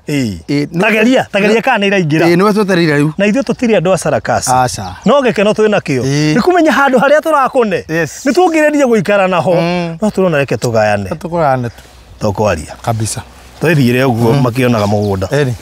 Tageria, tageria kana nĩ iraingĩra. Nĩwe twetereire rĩu. Na ithuĩ tũtirĩ andũ a sarakasi. Aca. No gĩkeno twĩ nakĩo nĩ kũmenya handũ harĩa tũrakũne nĩ tũngĩrĩria gũikara naho, no tũrona reke tũgayane. Tũkũgayane tu. Tũkwaria kabisa. Twĩthiĩre ũguo makĩonaga mũgũnda. Ĩni.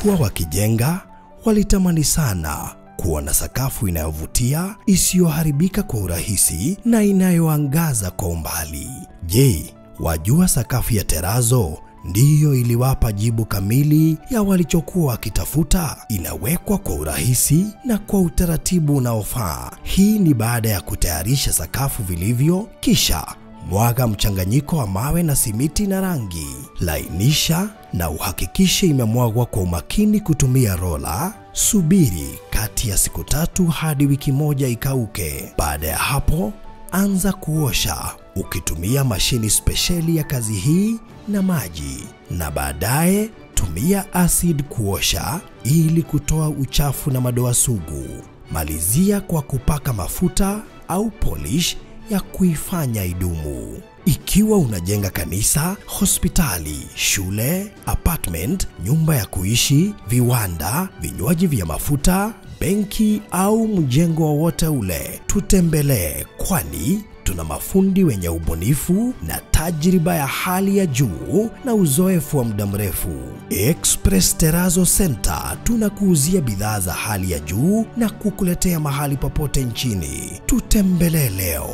Kuwa wakijenga walitamani sana kuwa na sakafu inayovutia, isiyoharibika kwa urahisi na inayoangaza kwa umbali. Je, wajua sakafu ya terazo ndiyo iliwapa jibu kamili ya walichokuwa wakitafuta? Inawekwa kwa urahisi na kwa utaratibu unaofaa. Hii ni baada ya kutayarisha sakafu vilivyo, kisha mwaga mchanganyiko wa mawe na simiti na rangi. Lainisha na uhakikishe imemwagwa kwa umakini kutumia rola. Subiri kati ya siku 3 hadi wiki 1 ikauke. Baada ya hapo, anza kuosha ukitumia mashini spesheli ya kazi hii na maji, na baadaye tumia acid kuosha ili kutoa uchafu na madoa sugu. Malizia kwa kupaka mafuta au polish ya kuifanya idumu. Ikiwa unajenga kanisa, hospitali, shule, apartment, nyumba ya kuishi, viwanda, vinywaji vya mafuta, benki au mjengo wowote ule, tutembelee, kwani tuna mafundi wenye ubunifu na tajriba ya hali ya juu na uzoefu wa muda mrefu. Express Terrazzo Center tunakuuzia bidhaa za hali ya juu na kukuletea mahali popote nchini. Tutembelee leo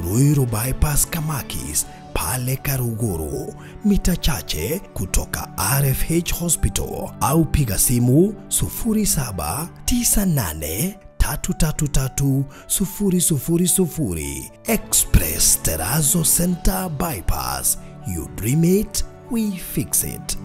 Ruiru Bypass Kamakis pale Karuguru, mita chache kutoka RFH Hospital, au piga simu 0798 333 000. Express Terrazzo Center Bypass. You dream it, we fix it.